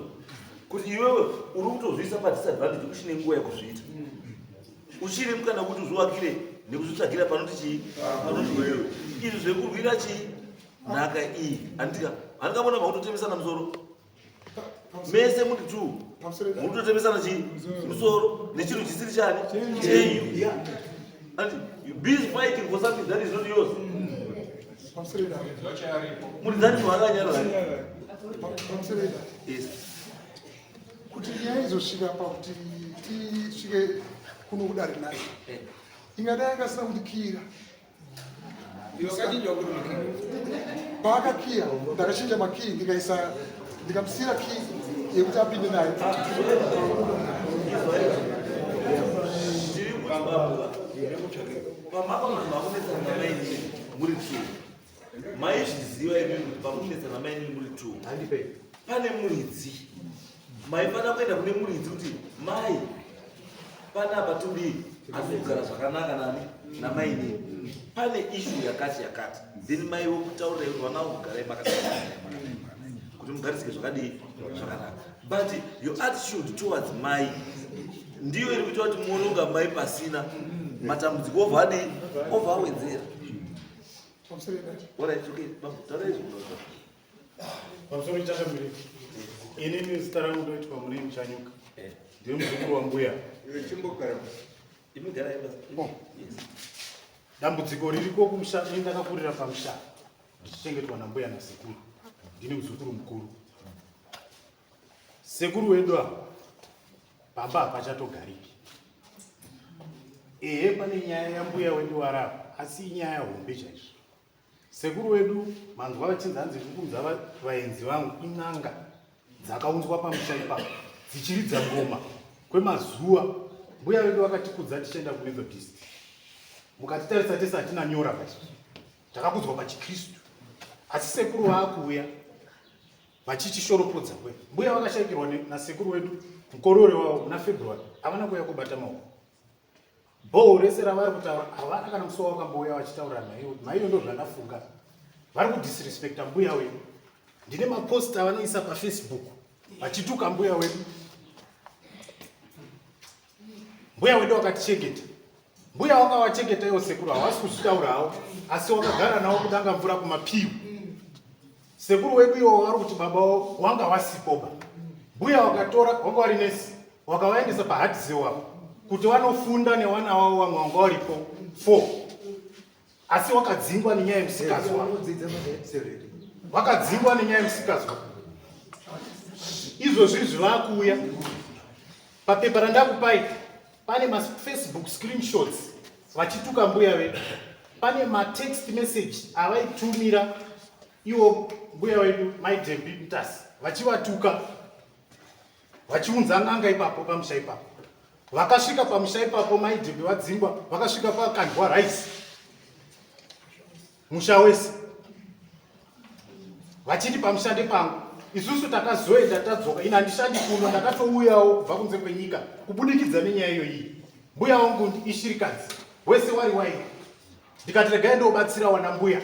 kuti iwewe uri kutozviisa padisadvantage uchine nguva yekuzviita, uchine mukana kuti uzvivakire nekuzvitsvagira panoti chii, panoti iwewe. Izvi zvekurwira chii, nhaka iyi, handitika handingamona makutotemesana musoro mese muri two, muri kutotemesana chii, musoro nechinhu chisiri chani, chenyu. And you busy fighting for something that is not yours. Muri dzani mwakanyarara. Pamusereda. Yes. Kuti nyaya izosvika pakuti tisvike kuno kudare nayo, ingadai akasina kundikiyira. Iwe wakachinjwa kuti makii. Paakakiya ndakachinja makii, ndikaisa, ndikamusiyira kii yekuti apinde nayo. Tiri kuti baba, pamapa makunetsana namainini muri two, maizviziva imi kuti pakunetsana namainini muri two pane muridzi. Maifana kuenda kune muridzi kuti mai, panapa todii? Asi kugara zvakanaka nani, namainini, pane issue yakati yakati. Then mai vokutaurira kuti vana kugarai makadai kuti mugarisike zvakadii, zvakanaka. But your attitude towards mai ndiyo iri kuita kuti muononga mai pasina matambudziko obva adii, obva awedzera. Pamusereda. Alright, okay, baba, taurai izvozvo. Pamusoro, changamire, inini zita rangu ndoitwa Muneni Chanyuka, ndiri muzukuru wambuya. Iwe chimbogara. Imi garai basi. Yes. Dambudziko ririko kumusha, ini ndakakurira pamusha ndichichengetwa nambuya nasekuru. Ndini muzukuru mukuru. Sekuru wedu ava, pamba hapachatogariki. Ehe, pane nyaya yambuya wedu warapa, asi inyaya hombe chaizvo. Sekuru wedu manzwa vachinzi hanzi kukunza vaenzi vangu in'anga dzakaunzwa pamusha ipapo dzichiridza ngoma kwemazuva. Mbuya vedu vakatikudza tichienda kuMethodist. Mukatitarisa tese hatina nyora pati, takakudzwa pachikristu. Asi sekuru vaakuuya vachichishoropodza kwe mbuya vakashayikirwa nasekuru wedu mukorore wavo muna February, havana kuuya kubata maoko. Bhoho rese ravari kutaura, havana kana musi wavakambouya vachitaura naiwo. Maiyo ndo zvandafunga, vari kudisrespecta mbuya wedu. Ndine mapost avanoisa paFacebook vachituka mbuya wedu. Mbuya wedu wakatichengeta, mbuya wakavachengeta iwo sekuru havasi kuzvitaura havo, asi wakagara navo kudanga mvura kumapiyu. Sekuru wedu iwo vari kuti baba wanga wasipoba, mbuya wakatora wanga wari nesi, wakavaendesa pahatizew apo kuti vanofunda newana wavo vamwe wanga waripo four, asi wakadzingwa nenyaya yemusikazwa, wakadzingwa nenyaya yemusikazwa. Izvozvi izvi vakuuya papepa randakupai, pane maFacebook screenshots vachituka mbuya vedu, pane matext message avaitumira iwo mbuya wedu Mai Debi Mutasi vachivatuka, vachiunza n'anga ipapo pamusha ipapo. Vakasvika pamusha ipapo Mai Debi vadzingwa, vakasvika pakandwa rice musha wese, vachiti pamusha ndepangu. Isusu takazoenda tadzoka. Ini handishandi kuno, ndakatouyawo kubva kunze kwenyika kubudikidza nenyaya iyoyi. Mbuya wangu ishirikadzi, wese wari wai, ndikati regai ndobatsira wana mbuya.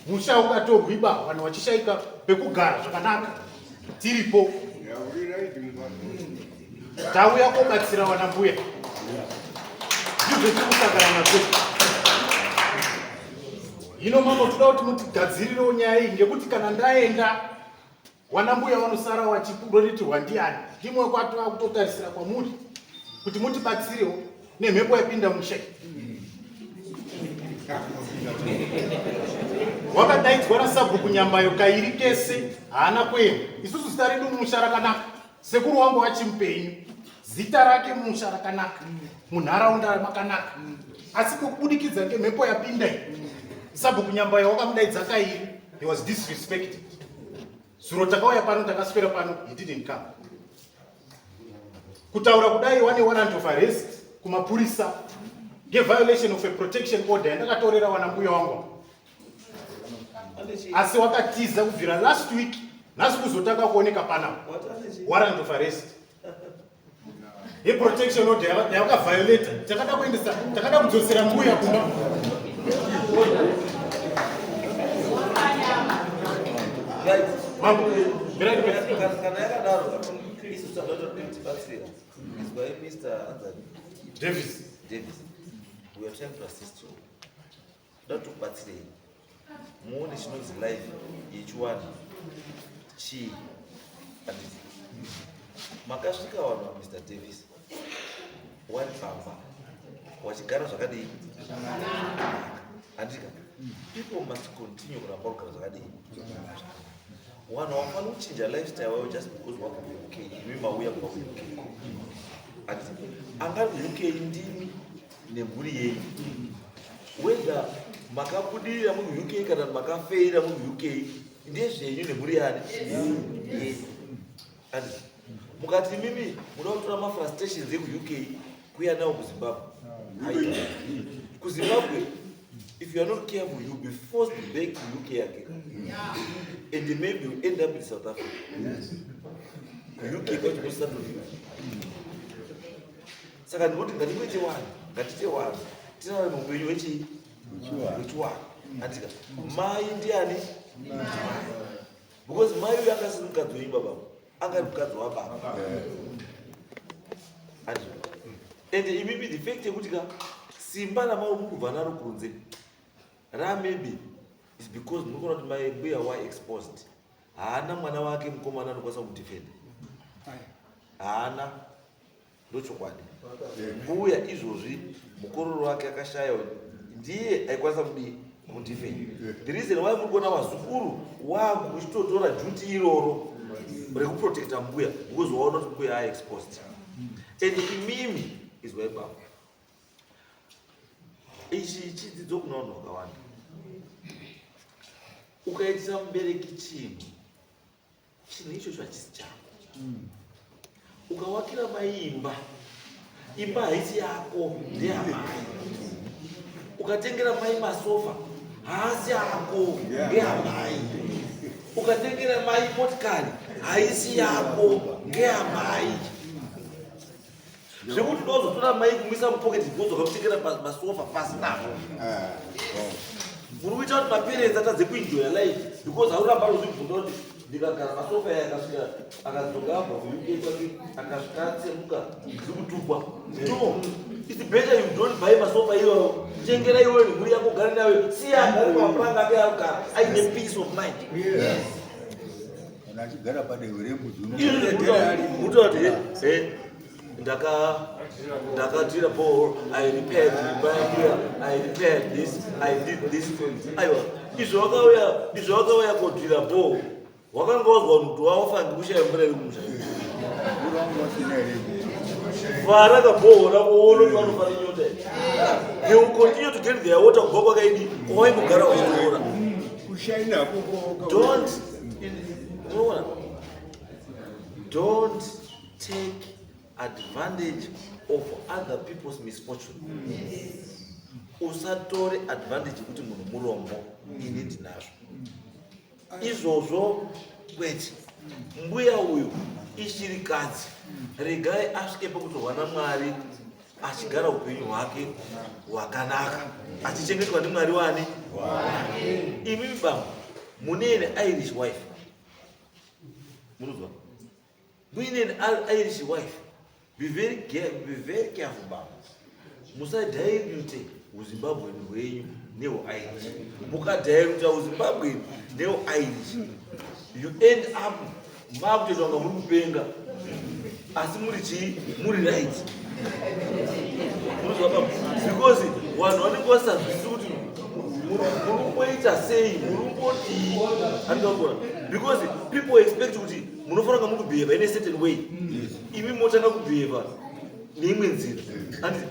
Musha ungatorwiba, vanhu vachishayika pekugara zvakanaka, tiripo tauya kobatsira wana mbuya. Ndizvo tiri kusangana nazvo. Hino mambo, toda kuti mutigadzirirewo nyaya iyi, ngekuti kana ndaenda wana mbuya vanosara vachiroritirwa ndiani? Ndimwe kwatova kutotarisira kwamuri kuti mutibatsirewo nemhepo yapinda musha iyi. Wakadaidzwa nasabhuku Nyambayo kairi kese, haana kuenda. Isusu zita redu mumusha rakanaka. Sekuru wangu vachimupenyu, zita rake mumusha rakanaka, munharaunda makanaka, asi kukubudikidza ngemhepo yapinda iyi. Sabhuku Nyambayo wakamudaidza kairi, he was disrespected. Zuro takauya pano, takaswera pano, he didn't come. Kutaura kudai wane warrant of arrest kumapurisa ngeviolation of a protection order yandakatorera wana mbuya wangu. Asi wakatiza kubvira last week, nhasi kuzotanga kuoneka panapa. Warrant of arrest yeprotection order yavakaviolata. Takada kuendesa, takada kudzosera mbuya kumba. Mambo, mirai ndipedze. Kana yakadaro, isu tinoda kuti tibatsira. Izwai Mr. Anzani. Davis. Davis. We are trying to assist you. Toda kuti tikubatsirei. Muone chinonzi life yechiwanhu chii. Handiti. Makasvika vanhu va Mr. Davis. Wari pamba. Wachigara zvakadii? Handika. People must continue kuramba kugara zvakadii? Vanhu havafaniri kuchinja lifestyle yavo just because wabva kuUK. Imi mauya kubva kuUK. Handiti. Angari kuUK ndimi nemhuri yenyu. Whether makabudirira muri UK kana makafeira muri UK ndezvenyu nemhuri yani yenyu. Handiti. Mukati mimi muda kutora mafrustrations ekuUK kuuya nawo kuZimbabwe. Haiwa. KuZimbabwe, if you are not careful, you'll be forced back to UK again. And maybe you end up in South Africa. UK kwacho kusatoliwa. Saka ndinoti ngatingoite wanhu, ngatite wanhu. Tirarame upenyu hwechii? Hwechiwanhu. Handika. Mai ndiani? Because mai uyu akasiri mukadzi wenyu baba. Anga mukadzi wababa. Handika. And imimi the fact yekuti ka simba ramai muri kubva naro kunze ra maybe is because muri kuona kuti mai mbuya wa exposed. Haana mwana wake mukomana anokwanisa kumudefenda. Haana. Ndochokwadi. Mbuya izvozvi mukororo wake akashaya ndiye aikwanisa kudii kumudefenda. The reason why muri kuona vazukuru wangu uchitotora duty iroro rekuprotecta mbuya because waona kuti mbuya ai exposed. And imimi izwai baba. Ichi chidzidzo kuna vanhu vakawanda. Ukaitisa mubereki chinhu, chinhu ichocho hachisi chako. Ukawakira mai imba, imba haisi yako, ndeyamai. Ukatengera mai masofa, haasi ako, ndeyamai. Ukatengera mai motikari, haisi yako, ndeyamai. Zvekuti unozotora mai kumisa mupocket because wakamutengera masofa pasinapo. Muri kuita kuti maparents atadze kuenjoya life because hauramba uzvibvunza kuti ndikagara masofa aya akasvika akadzoka abva kuUK kwake akasvika atsemuka ndiri kutukwa. No, it's better you don't buy masofa iwayo. Tengera iwewe nemhuri yako ugare nayo. Siya agare pamapuranga ake arikugara aine peace of mind. Kana achigara padehwe rembudzi Unotaura kuti ndakadira ball, I repaired imba yambuya, I repaired this, I did this. Aiwa, izvo wakauya kodhira ball, wakanga wazwa kuti wawafangi kushaya mvura iri kumusha. Vhara kabhoho rako uone kuti vanofa nenyota. They will continue to get their water kubva kwakaidi kwawaimbogara wachitora. Don't, unoona? Don't take advantage of other people's misfortune. Usatore advantage yekuti munhu murombo, ini ndinazvo. Izvozvo kwete. Mbuya uyu ishirikadzi. Regai asvike pekutorwa naMwari achigara upenyu hwake hwakanaka, achichengetwa ndiMwari wani. Imi bambo mune an Irish wife. Munozwa? Muine an Irish wife. Be very be very careful bambo. Musadilute uZimbabwe hwenyu nehuIrish. Mukadilute uZimbabwe nehuIrish, you end up makutoita kunga muri kupenga, asi muri chii? Muri right. Munozwa bambo? Because vanhu vanenge vasinzwisisi kuti muri kumboita sei, muri kumbodii. Handikakuona? Because people expect kuti munofanira kunga muri kubehave in a certain way. Imi motanga kubehave neimwe nzira. Handiti?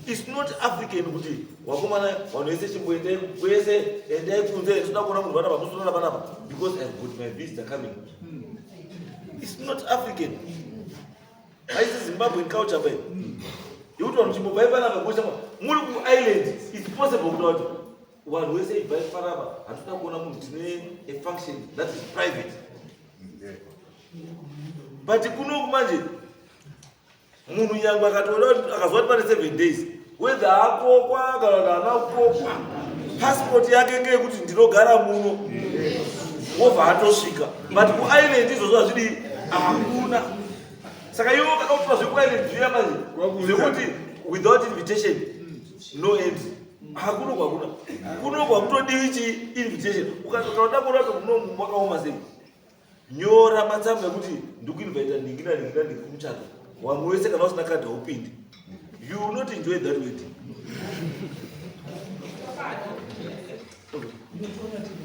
It's not African kuti wakomana vanhu vese chimboendai kwese, endai kunze, ndinoda kuona munhu panapa, musunona panapa because I've got my visitor coming. It's not African. Haisi Zimbabwean culture bai. Yekuti vanhu chimbobvai panapa gocha muri kuisland, it's possible kuti vanhu vanhu vese ibvai panapa, hatinoda kuona munhu, tine a function that is private. But kunoku manje munhu nyangwe akatoda akazwa kuti pane 7 days, whether akokwa kana kuti haana kukokwa, passport yake ngeyekuti ndinogara muno, wobva atosvika. But kuisland izvozvo hazvidi, hakuna. Saka iwo kada kutora zvekuisland zviya manje zvekuti without invitation no entry, hakuno kwakuna kuno kwakutodiwi chi invitation. Ukatoda kuona kuti muno makaoma sei, nyora matsamba ekuti ndikuinvita ningi naningi naningi kumuchato. Wamwe wese kana usina kadhi haupindi. You will not enjoy that wedding.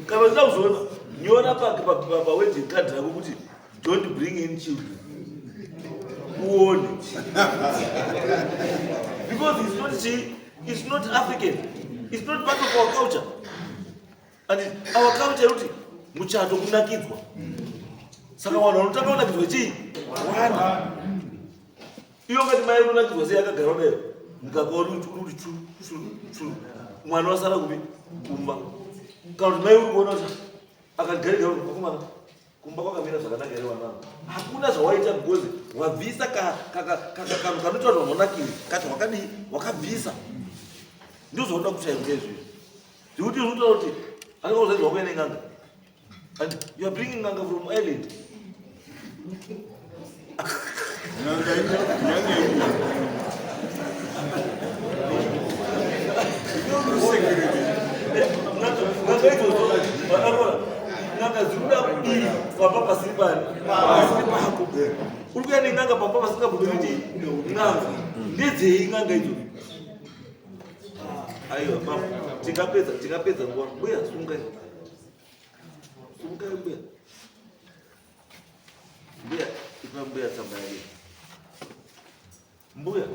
Kana uchida kuzoona, nyora pawedding card rako kuti "Don't bring in children," uone, because it's not chi it's not African, it's not part of our culture. And our culture yekuti muchato kunakidzwa, saka vanhu vanotanga kunakidzwa chii? Wana iyo ngati mai unonakidzwa sei akagara kudai, mukaka uri uri chu chu chu, mwana wasara kupi? Kumba. Kana kuti mai uri kuona kuti akati gari akomana, kumba kwakamira zvakanaka here wanangu? Hakuna zvawaita because wabvisa kanhu kanoita kuti vanhu vanakiwe kacho, wakadii? Wakabvisa. Ndizvo zvaunoda kuchaimka izvizvi, zvekuti unotaura kuti anenge kuya nen'anga and you are bringing n'anga from Ireland. N'anga n'anga ino. N'anga idzodzo, n'anga dziri kuda kudii pamba pasiri pani, pasiri pako? Uri kuya nen'anga pamba pasingabudiri kuti n'anga ndedzei? N'anga idzodzo, aiwa baba, tingapedza nguva. Mbuya, sungai, sungai mbuya. Mbuya, ipa mbuya tsamba yake. Mbuya,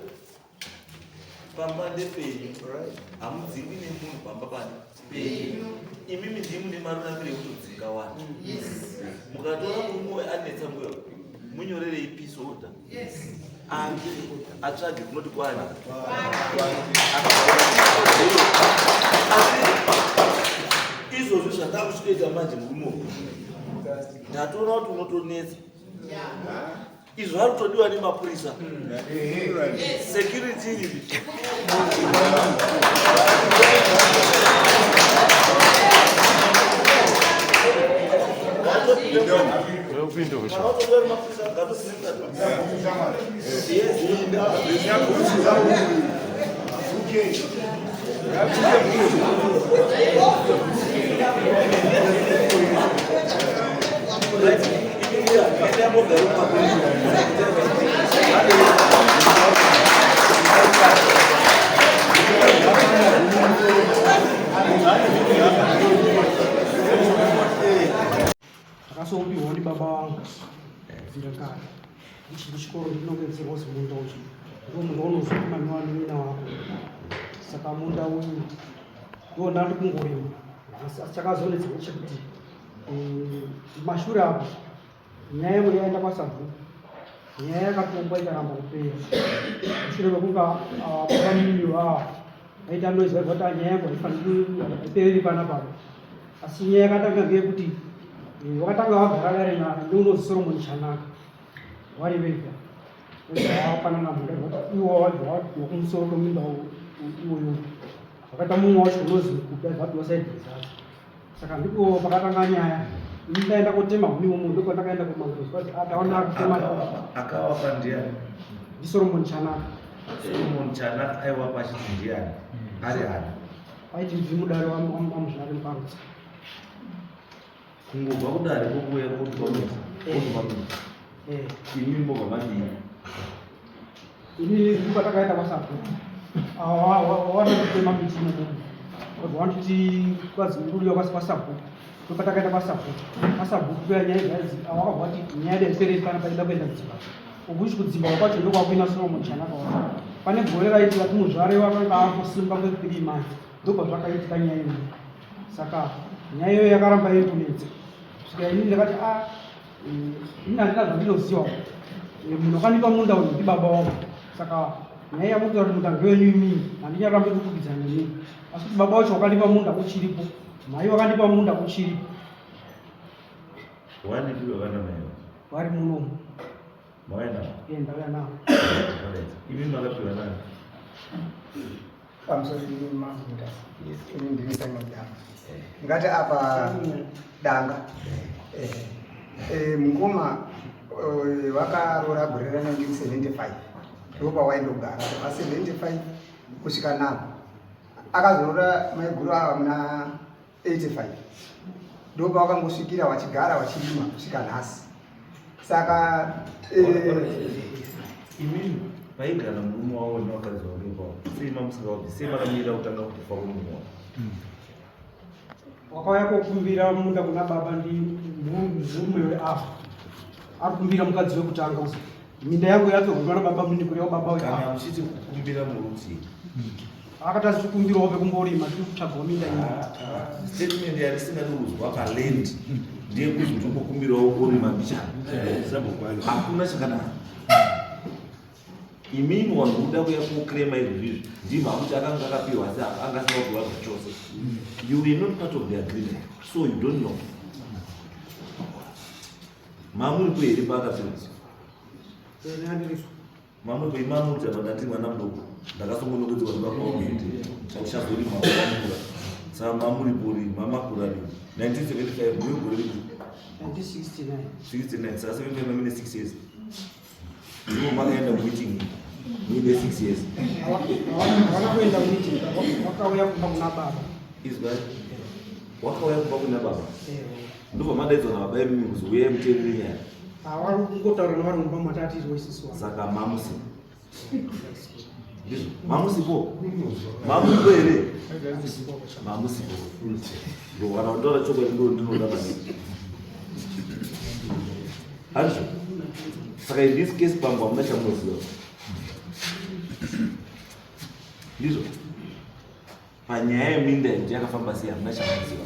pamba ndepenyu, hamudzingwi nemunhu. Pamba pani penyu, imimi ndimi mune marunamiro ekutodzinga vanhu. Mukatora murume anetsa, mbuya, munyorerei peace order, ange atsvage kunoti kwani. Asi izvozvi zvandakusvikoita manje, murume uyu ndatoona kuti unotonetsa. Izvo vari kutodiwa nemapurisa, security iripi? Kana kutodiwa nemapurisa, ngatosimuka. Ndakasoupiwa ndibaba vangu kubvira kare ndichiri kuchikoro. Ndinongedzerwa kuzi munda uyu ndo munda unozomamiwa nemina wako. Saka munda uyu ndo ndandi kungorima, asi chakazonetsa ndechekuti mashure apo nyaya yangu yaenda kwasabhuku, nyaya yakatongwa ikaramba kupera. Mushure mekunge baba mimi vaa vaita noise, vaibva kuti nyaya yangu haifaniri haipereri panapa. Asi nyaya yakatanga ngeyekuti wakatanga wagara dare neunozi Solomon Chanaka vari vega, wapanana munda kuti iwo wabva wakumusoro kwemunda iwoyo, zvakaita mumwe wacho unozi Mukupi abva apiwa side rezasi. Saka ndipo pakatanga nyaya. Ini ndaenda kotema huni umu, ndipo ndakaenda kumangirozi ataona kutema. Akawapa ndiani? NdiSolomon Chanaka. Solomon Chanaka aiwapa achiti ndiani, ari ani? Aiti ndiri mudare waMuzvare Muparutsa. Kungobva kudare kokuuya kokupa imi mbobva madii? Inini ndipo patakaenda kwasabhuku, wanotema miti imomo, wabva wanditi kwazi uriuya kwasabhuku. Ndo patakaenda kwasabhuku. Kwasabhuku kuya nyaya idzi wakabva wati nyaya yedu haipereri pana, paida kuenda kudzimba, ukuchi kudzimba kwacho ndokwakuina Solomon Chanaka wacho. Pane gore raitika kuti muzvare wakanga akusimba kwe 3 months ndopazvakaitika nyaya iyoyo. Saka nyaya iyoyo yakaramba yeitonetsa kusvika inini ndakati a ah, ini handina zvandinoziva eh, munhu akandipa munda uyu ndibaba wangu saka nyaya yamukuta kuti munda ngewenyu imini handinyarambe kukukidzana nemi asi kuti baba wacho wakandipa munda uchiripo mai wakandipa munda uchiripo vari munomu Mauya navo? Eh, ndauya navo. Imi makapiwa nani? Pamusoro ini mambo Mutasa. Ini ndini Simon Danga. Ngati apa danga. Eh, eh, mukoma eh, wakaroora gore ra 1975 ndopawaindogara pa 75 kusvika napo akazoroora maiguru ava muna 85 ndopawakangosvikira wachigara wachirima kusvika nhasi saka eh, imini paigara murume wavo nevakadzi vavo ipapo sei mamusingavabvi sei makamirira kutanga kufa kwemurume wavo wakauya kokumbira munda kuna baba ndi murume weafa ari kumbira mukadzi wekutanga uzi minda yangu yatorwa nababa muni kureva baba weafa kana muchiti kukumbira murutii akati achikumbirawo pekumborima tiri kutsvagawo minda iyi ah, ah. statement yandisingadi kuzwa paland ndeyekuzi tombokumbirawo kurima mbichana hakuna chakadaro imimi vanhu kuda kuya kukrema izvozvo izvi ndima akuti akanga akapiwa asi anga asina kupiwa zvachose you were not part of the agreement so you don't know mamuripo here paakapiwa Mamwe kuimamu kuti apa ndati mwana mudoko ndakasongonokedzwa ndibaba wangu kuti uchazorima wakura saka mamuripori mamakura rini 1975 ndiyo gore ripi 1969 69 saka 75 mamine 6 years ndivo makaenda kumeeting muine 6 years Havana kuenda kumeeting, vakauya kumba kuna baba. Izwai wakauya kumba kuna baba ndobva madaidzwa nababa imimi kuzi uyai muteerere nyaya Havari kungotaura nevari mumba matatizwa isusu. Saka mamusi. Ndizvo. Mamusipo. Mamusipo here? Mamusipo. Ndo kana kutaura chokwadi ndo ndinoda maningi. Hazvo. Saka in this case bambo hamuna chamunoziva. Ndizvo. Panyaya yeminda yekuti yakafamba sei hamuna chamunoziva.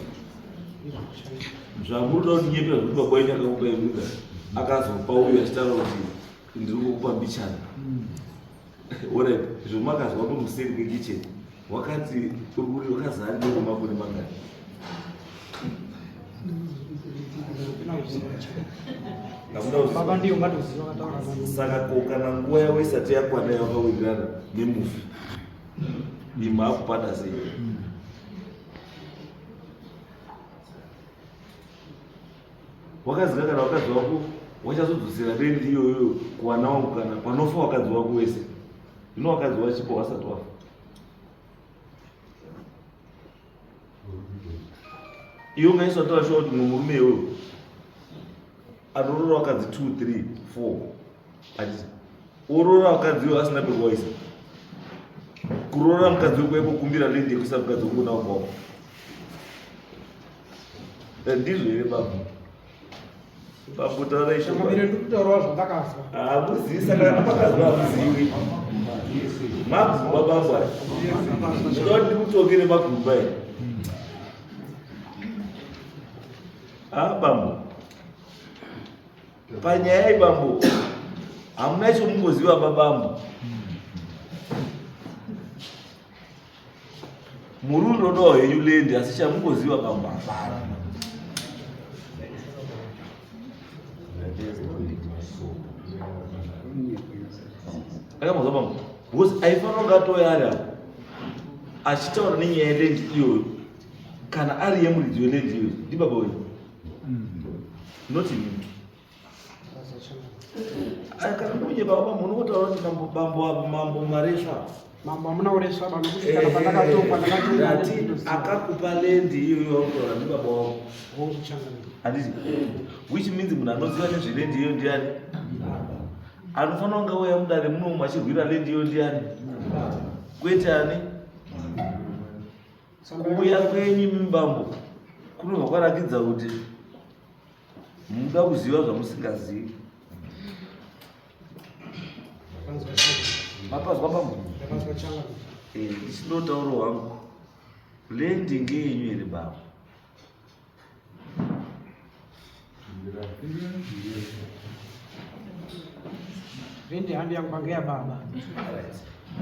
Zvamunoda kundinyepera zvekuti baba wenyu akakupa yeminda akazopa uyu achitaura kuti ndiri kukupa mbichana. Orit zvomakazwa kumuseri kwekitchen wakati uri wakazara nemakore mangani? Baba ndiyo ngatoziva akataura nani. Saka ko kana nguva yavo isati yakwana yavakawirirana nemufi imi akupata sei wakaziva kana wakadzi wako wachazodzosera rendi iyoyo kuwana wangu kana panofa wakadzi wako wese ino wakadzi wachipo wasati wafa iwe ungaiswa shuwa kuti mumwe murume iwewe anoroora vakadzi 2 3 4 achiti oroora vakadzi iwe asina pekuwaisa kuroora mukadzi wekuya kukumbira lendi yekuisa mukadzi wekuna wako eh, ndizvo here babu babu taurai shokutaurawo zvandakazwa hamuzivi saka makazwa hamuzivi magumba babu aya ndoda kuti ndikutonge nemagumba aya Ah, bambo panyaya iyi bambo hamuna chomungoziva babambo muri unodawo henyu lendi asi chamungoziva bambo hapana akamazwa bambo because aifanira kunge atouya ari apo achitaura nenyaya yelendi iyoyo kana ari yemuridzi weland iyoyo ndibaba wenyu not inini kana ndinye baba munotaura kuti mambo bambo avo mambo maresva mambo hamuna kuresva baba nokuti kana pandakatongwa ndakatongwa akakupa land iyoyo wautaura ndibaba wako handiti which means munhu anoziva nezveland iyoyo ndiani anofanira kunge auya mudare munomu achirwira land iyoyo ndiani kwete ani Kuuya kwenyu imi bambo kunobva kwarakidza kuti muda kuziva zvamusingazivi. Mapazwa pamwe? Ndapazwa changa. Eh, ndichinotaura wangu. Land ngeyenyu here baba? Rendi handi yangu pange ya baba.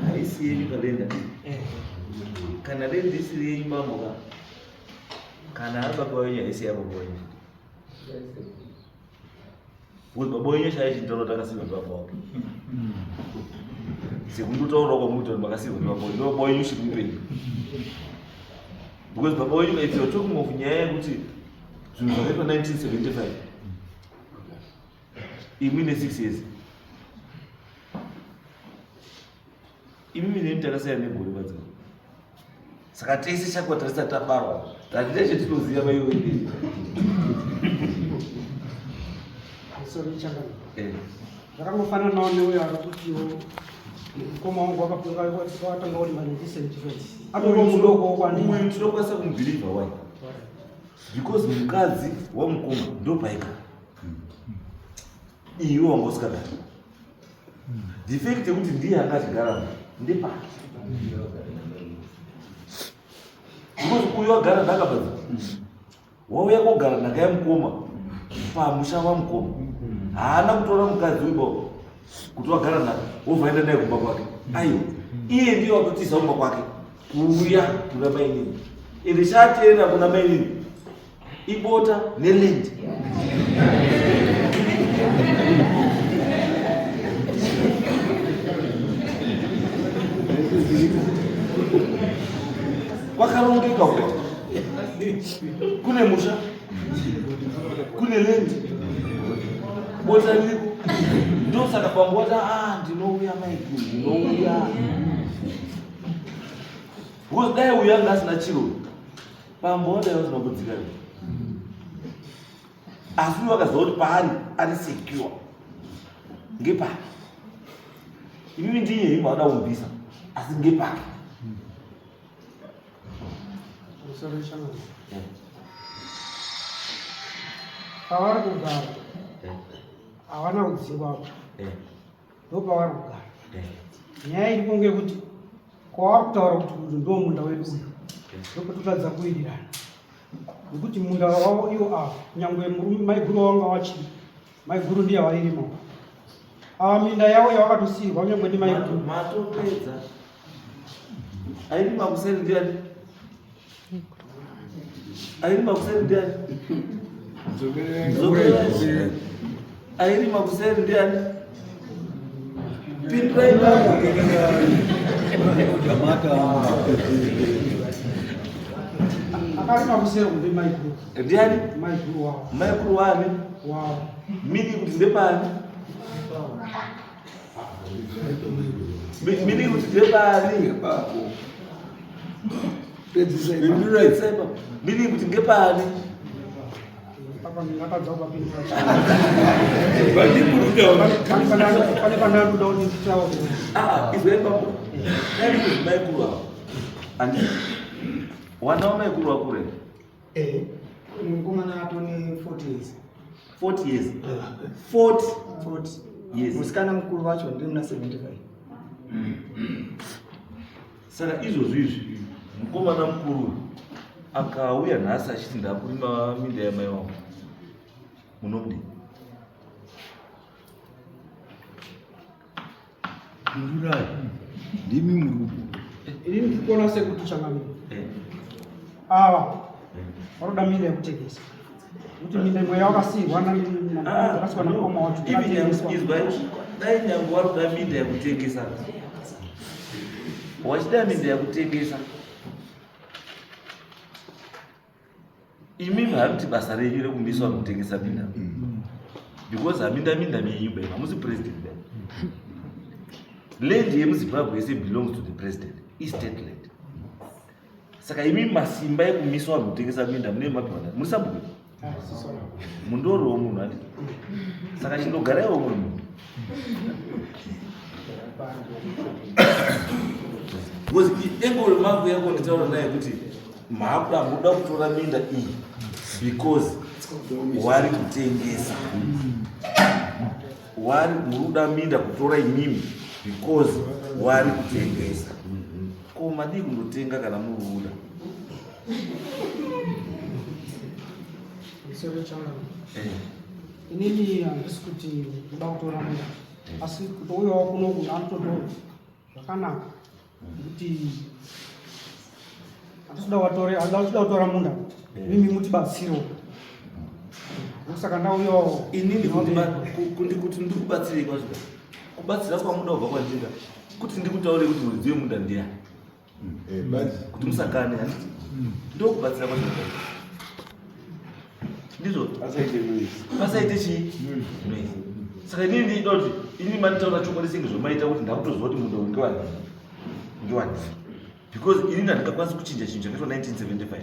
Haisi yenyu kalenda. Eh. Kana land isiri yenyu bambo ka. Kana ari baba wenyu haisi yababa wenyu. Because baba wenyu chaiye chitaura takasirwa ndibaba wake. Sekundotaura kwamuita kuti makasirwa ndibaba wenyu, ndibaba wenyu chiri mupenyu. Because baba wenyu if you're talking of nyaya yekuti zvinhu zvakaitwa 1975 imwi ne 6 years imimi nemi takasiyana negore vadzima saka tese chakwa tasati tabarwa tatina chetinoziva maiwe Sorry changa. Zvakangofananawo neuyo ari kutiwo mukoma wangu wakatanga uri ma1975 atoriwo mudoko kwandiri. Uyu tinokwanisa kumubhilivha why? Because mukadzi wamukoma ndopaigara. Iwe wanga usikagari. The fact yekuti ndiye anga achigara ndepake. Because uyu agara nhaka badzi. Wauya kogara nhaka yamukoma pamusha wamukoma. Haana kutora mukadzi uyu baba kuti wagara nhaka wobva aenda naye kumba kwake. Aiwa. Iye ndiye watotiza kumba kwake kuuya kuna mainini. Ende chaateerera kuna mainini ibota neland. Kwakarongeka uko. Kune musha, kune land, bota ririko. Ndosaka bambo wati ah, ndinouya maiguru, ndinouya. Because dai uyu anga asina chiro, bambo wadai vasina kudzika. Asi uyu akaziva kuti paari ari secure. Ngepake. Imimi ndinye henyu maada kumubvisa, asi ngepake. Sorry changa. Pavari kugara havana kudzingwa apo. Ndopavari kugara. Nyaya iripo ngeyekuti kwavari kutaura kuti uyu ndo munda wedu uyu ndopatotadza kuwirirana nekuti munda wavo iwo ava nyangwe murume maiguru wanga wachiri maiguru ndiye vairima ava minda yavo yavakatosiirwa nyangwe ndi maiguru Matopedza. Airima kuseri ndiani? Airima kuseri ndiani? Dzokerai. Airima kuseri ndiani? Pindurai baba. Akarima kuseri ndi maiguru. Ndiani? Maiguru wavo. Maiguru wani? Wavo. Mini kuti ndepani? Mini kuti ndepani? Pedzisai ipapo. Mini kuti ngepani? Papa ndingatadza kupapindura. Pane pandakuda kuti nditaure. Ah, izwai bambo. Dai kuti maiguru ava. Andi. Wana wamaiguru wakure. Eh, mukomana atone 40 years. 40 years. 40 40 years. Musikana mukuru wacho ndiye muna 75. Saka izvozvo izvi mukomana mukuru akauya nhasi achiti ndakurima minda yamai wangu munomudii? Pindurai. Ndimi murupo. Ini ndikuona sekuti changamire. Ava vanoda minda yekutengesa. Kuti minda imwe yakasiirwa yakasiirwa namukoma wacho. Ivi izwai dai nyange wari kuda minda yekutengesa wachida minda yekutengesa imimi hamuti basa renyu rekumiswa kutengesa minda because haminda minda menyu bai hamusi president bai land yemuzimbabwe yese belongs to the president istate land saka imi masimba ekumiswa vanhu kutengesa minda mune mapiwa muri sabhuku mundorowo munhu andi saka chindogaraiwo muri munhu because engoro mangu yako nditaura naye kuti maakuda muda kutora minda iyi because wari kutengesa wari muri kuda minda kutora imimi. Because wari kutengesa. Ko madii kundotenga kana muri kuda? Musoro changu. Inini handisi kuti ndoda kutora munda. Asi kutouyawo kuno kuno zvakanaka. Nekuti handisi kuda vatore, handisi kuda kutora munda. Imimi mutibatsirewo. Saka ndauyawo. Inini kuti ndikubatsirei kwacho. Kubatsira kwamuda kubva kwandiri kuti ndikutaure kuti muridzi wemunda ndiyani. Kuti musakane handiti. Ndokubatsira kwacho. Ndizvo. Pasaite chii? Noise. Saka inini ndinoda kuti inini manditaura chokwadi senge zvomaita kuti ndakutoziva kuti munda uyu ngewani. Ngewani. Because inini handingakwanisi kuchinja chinhu chakaitwa 1975.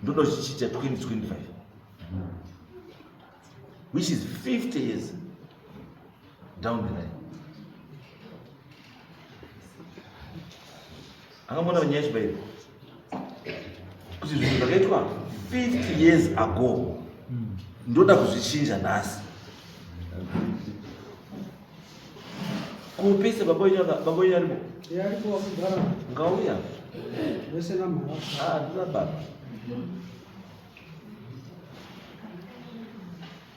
Ndoda kuchichinja 2025. Which is 50 years down the line. Akamboona nyaya yechibairo kuti zvinhu zvakaitwa 50 years ago ndoda kuzvichinja nhasi. Kupese baba wenyu baba wenyu arimo? Aripo wakugara. Ngauya. Vese namhara. Ah, ndina baba.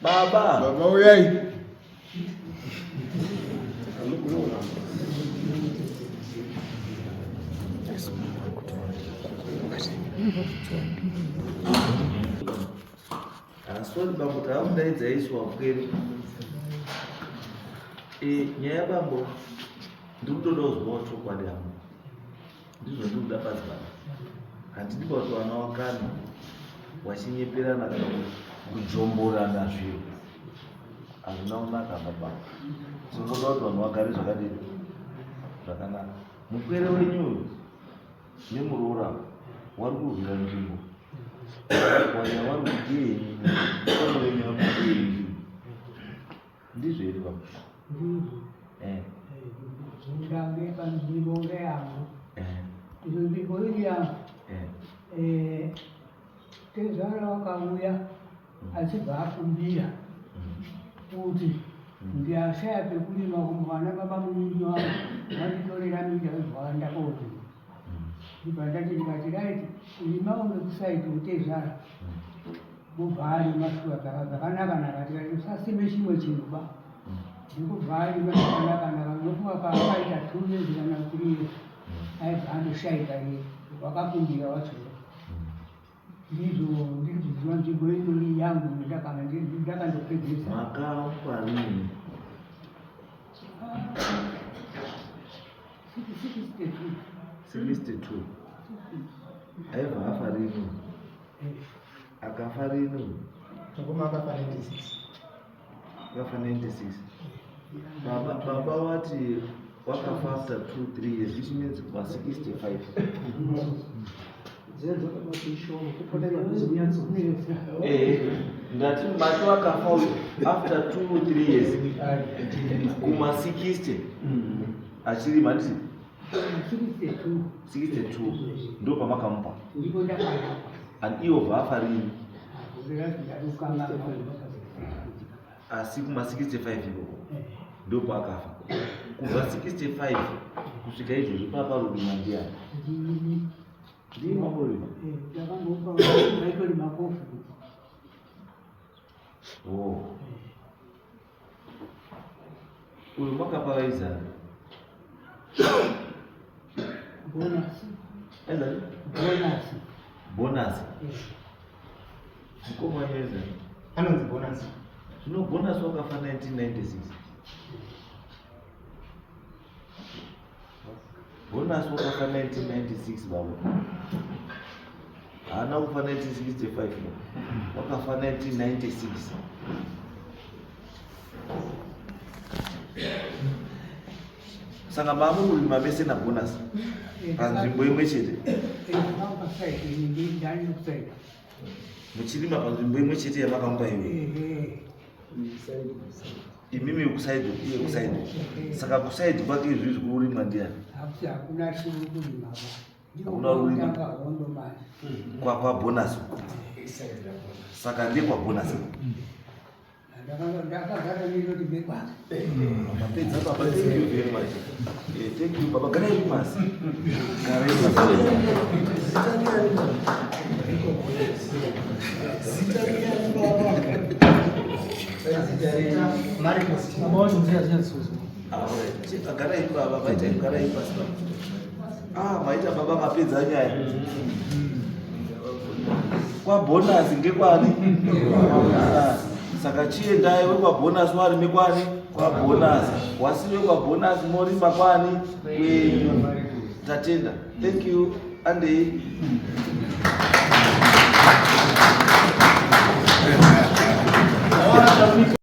Baba. Baba uyai. Sorry bambo, takudaidza isu wapwere. Nyaya bambo, ndikutoda kuzwawo chokwadi hangu. Ndizvo ndikuda pasi pano. Handidi kuti vana wakana wachinyeperana kana kujomborana zviro. Hazvina kunaka baba. Tinongoda kuti vanhu vagare zvakadini? Zvakanaka. Mupwere wenyu uyu nemuroora wari kurwira nzvimbo. Waya wari kudii? Mupwere wenyu wari kudii nzvimbo? Ndizvo here baba? Ndange panzvimbo ngeyangu. Izvo nzvimbo iri yangu. Tezvara wakauya achibva akumbira kuti ndiyashaya pekurima kumwana baba munini wangu vanditorera minda yozwanda korima. Ndibva ndati ndikati right rimawo ngekusaidi kutezvara. Mubva arima shuwa zvakanaka naka tikati usasime chimwe chinhu ba. Ndikubva arima zvakanaka naka ndofunga paakaita 2 years kana 3 years aibva andoshaika iye wakakumbira wacho. Ndizvo ndiri kuziva nzvimbo inori yangu ndakandopedzesa. Makafa rini? 62. 62. Aibva afa rini? Akafa rini? Mukoma akafa 96. Akafa 96. Baba wati wakafa after 2 3 years, which means pa 65. Ndati mati wakafa uyu after 2 3 years kuma 60 achiri manditi 62. 62 ndo pamakamupa. Ndipo ndakapa. And iwo vafa rini? Asi kuma 65 ikoko ndo paakafa. Kubva 65 kusvika izvozvi paparurima ndiani? Ndiye makurima. Ndakambopa Michael Makofu. Oh. Uyu makapa vaizana? Bonus. Aizana? Bonus. Bonus. Mukoma wenyu aizana? Anonzi bonus. Zvino bonus wakafa 1996. Bonus wakafa 1996 baba. Haana kufa 1965 no. Wakafa 1996. Saka maamurima mese nabonus panzvimbo imwe chete. Muchirima panzvimbo imwe chete yamakamupa iwe. Imimi kusaidi iye kusaidi. Saka kusaidi kwake izvi zviri kurimwa ndiani? Hakuna chiri kurima. Hakuna kurima. Kwa bonus. Saka ndekwa bonus. Ndakagara ndinoti ndekwake. Mapedza baba, thank you very much. Thank you baba, garai pasi. Garai pasi. Zita riani baba? Zita riani baba? Ah, alright. Garai baba, maita garai pasi baba. Ah, maita baba mapedza nyaya. Kwabonus ngekwani? Ah, saka chiendai wekwabonus warime kwani? Kwabonus. Wasi wekwabonus morima kwani? Kwenyu. Tatenda. Thank you. Andei.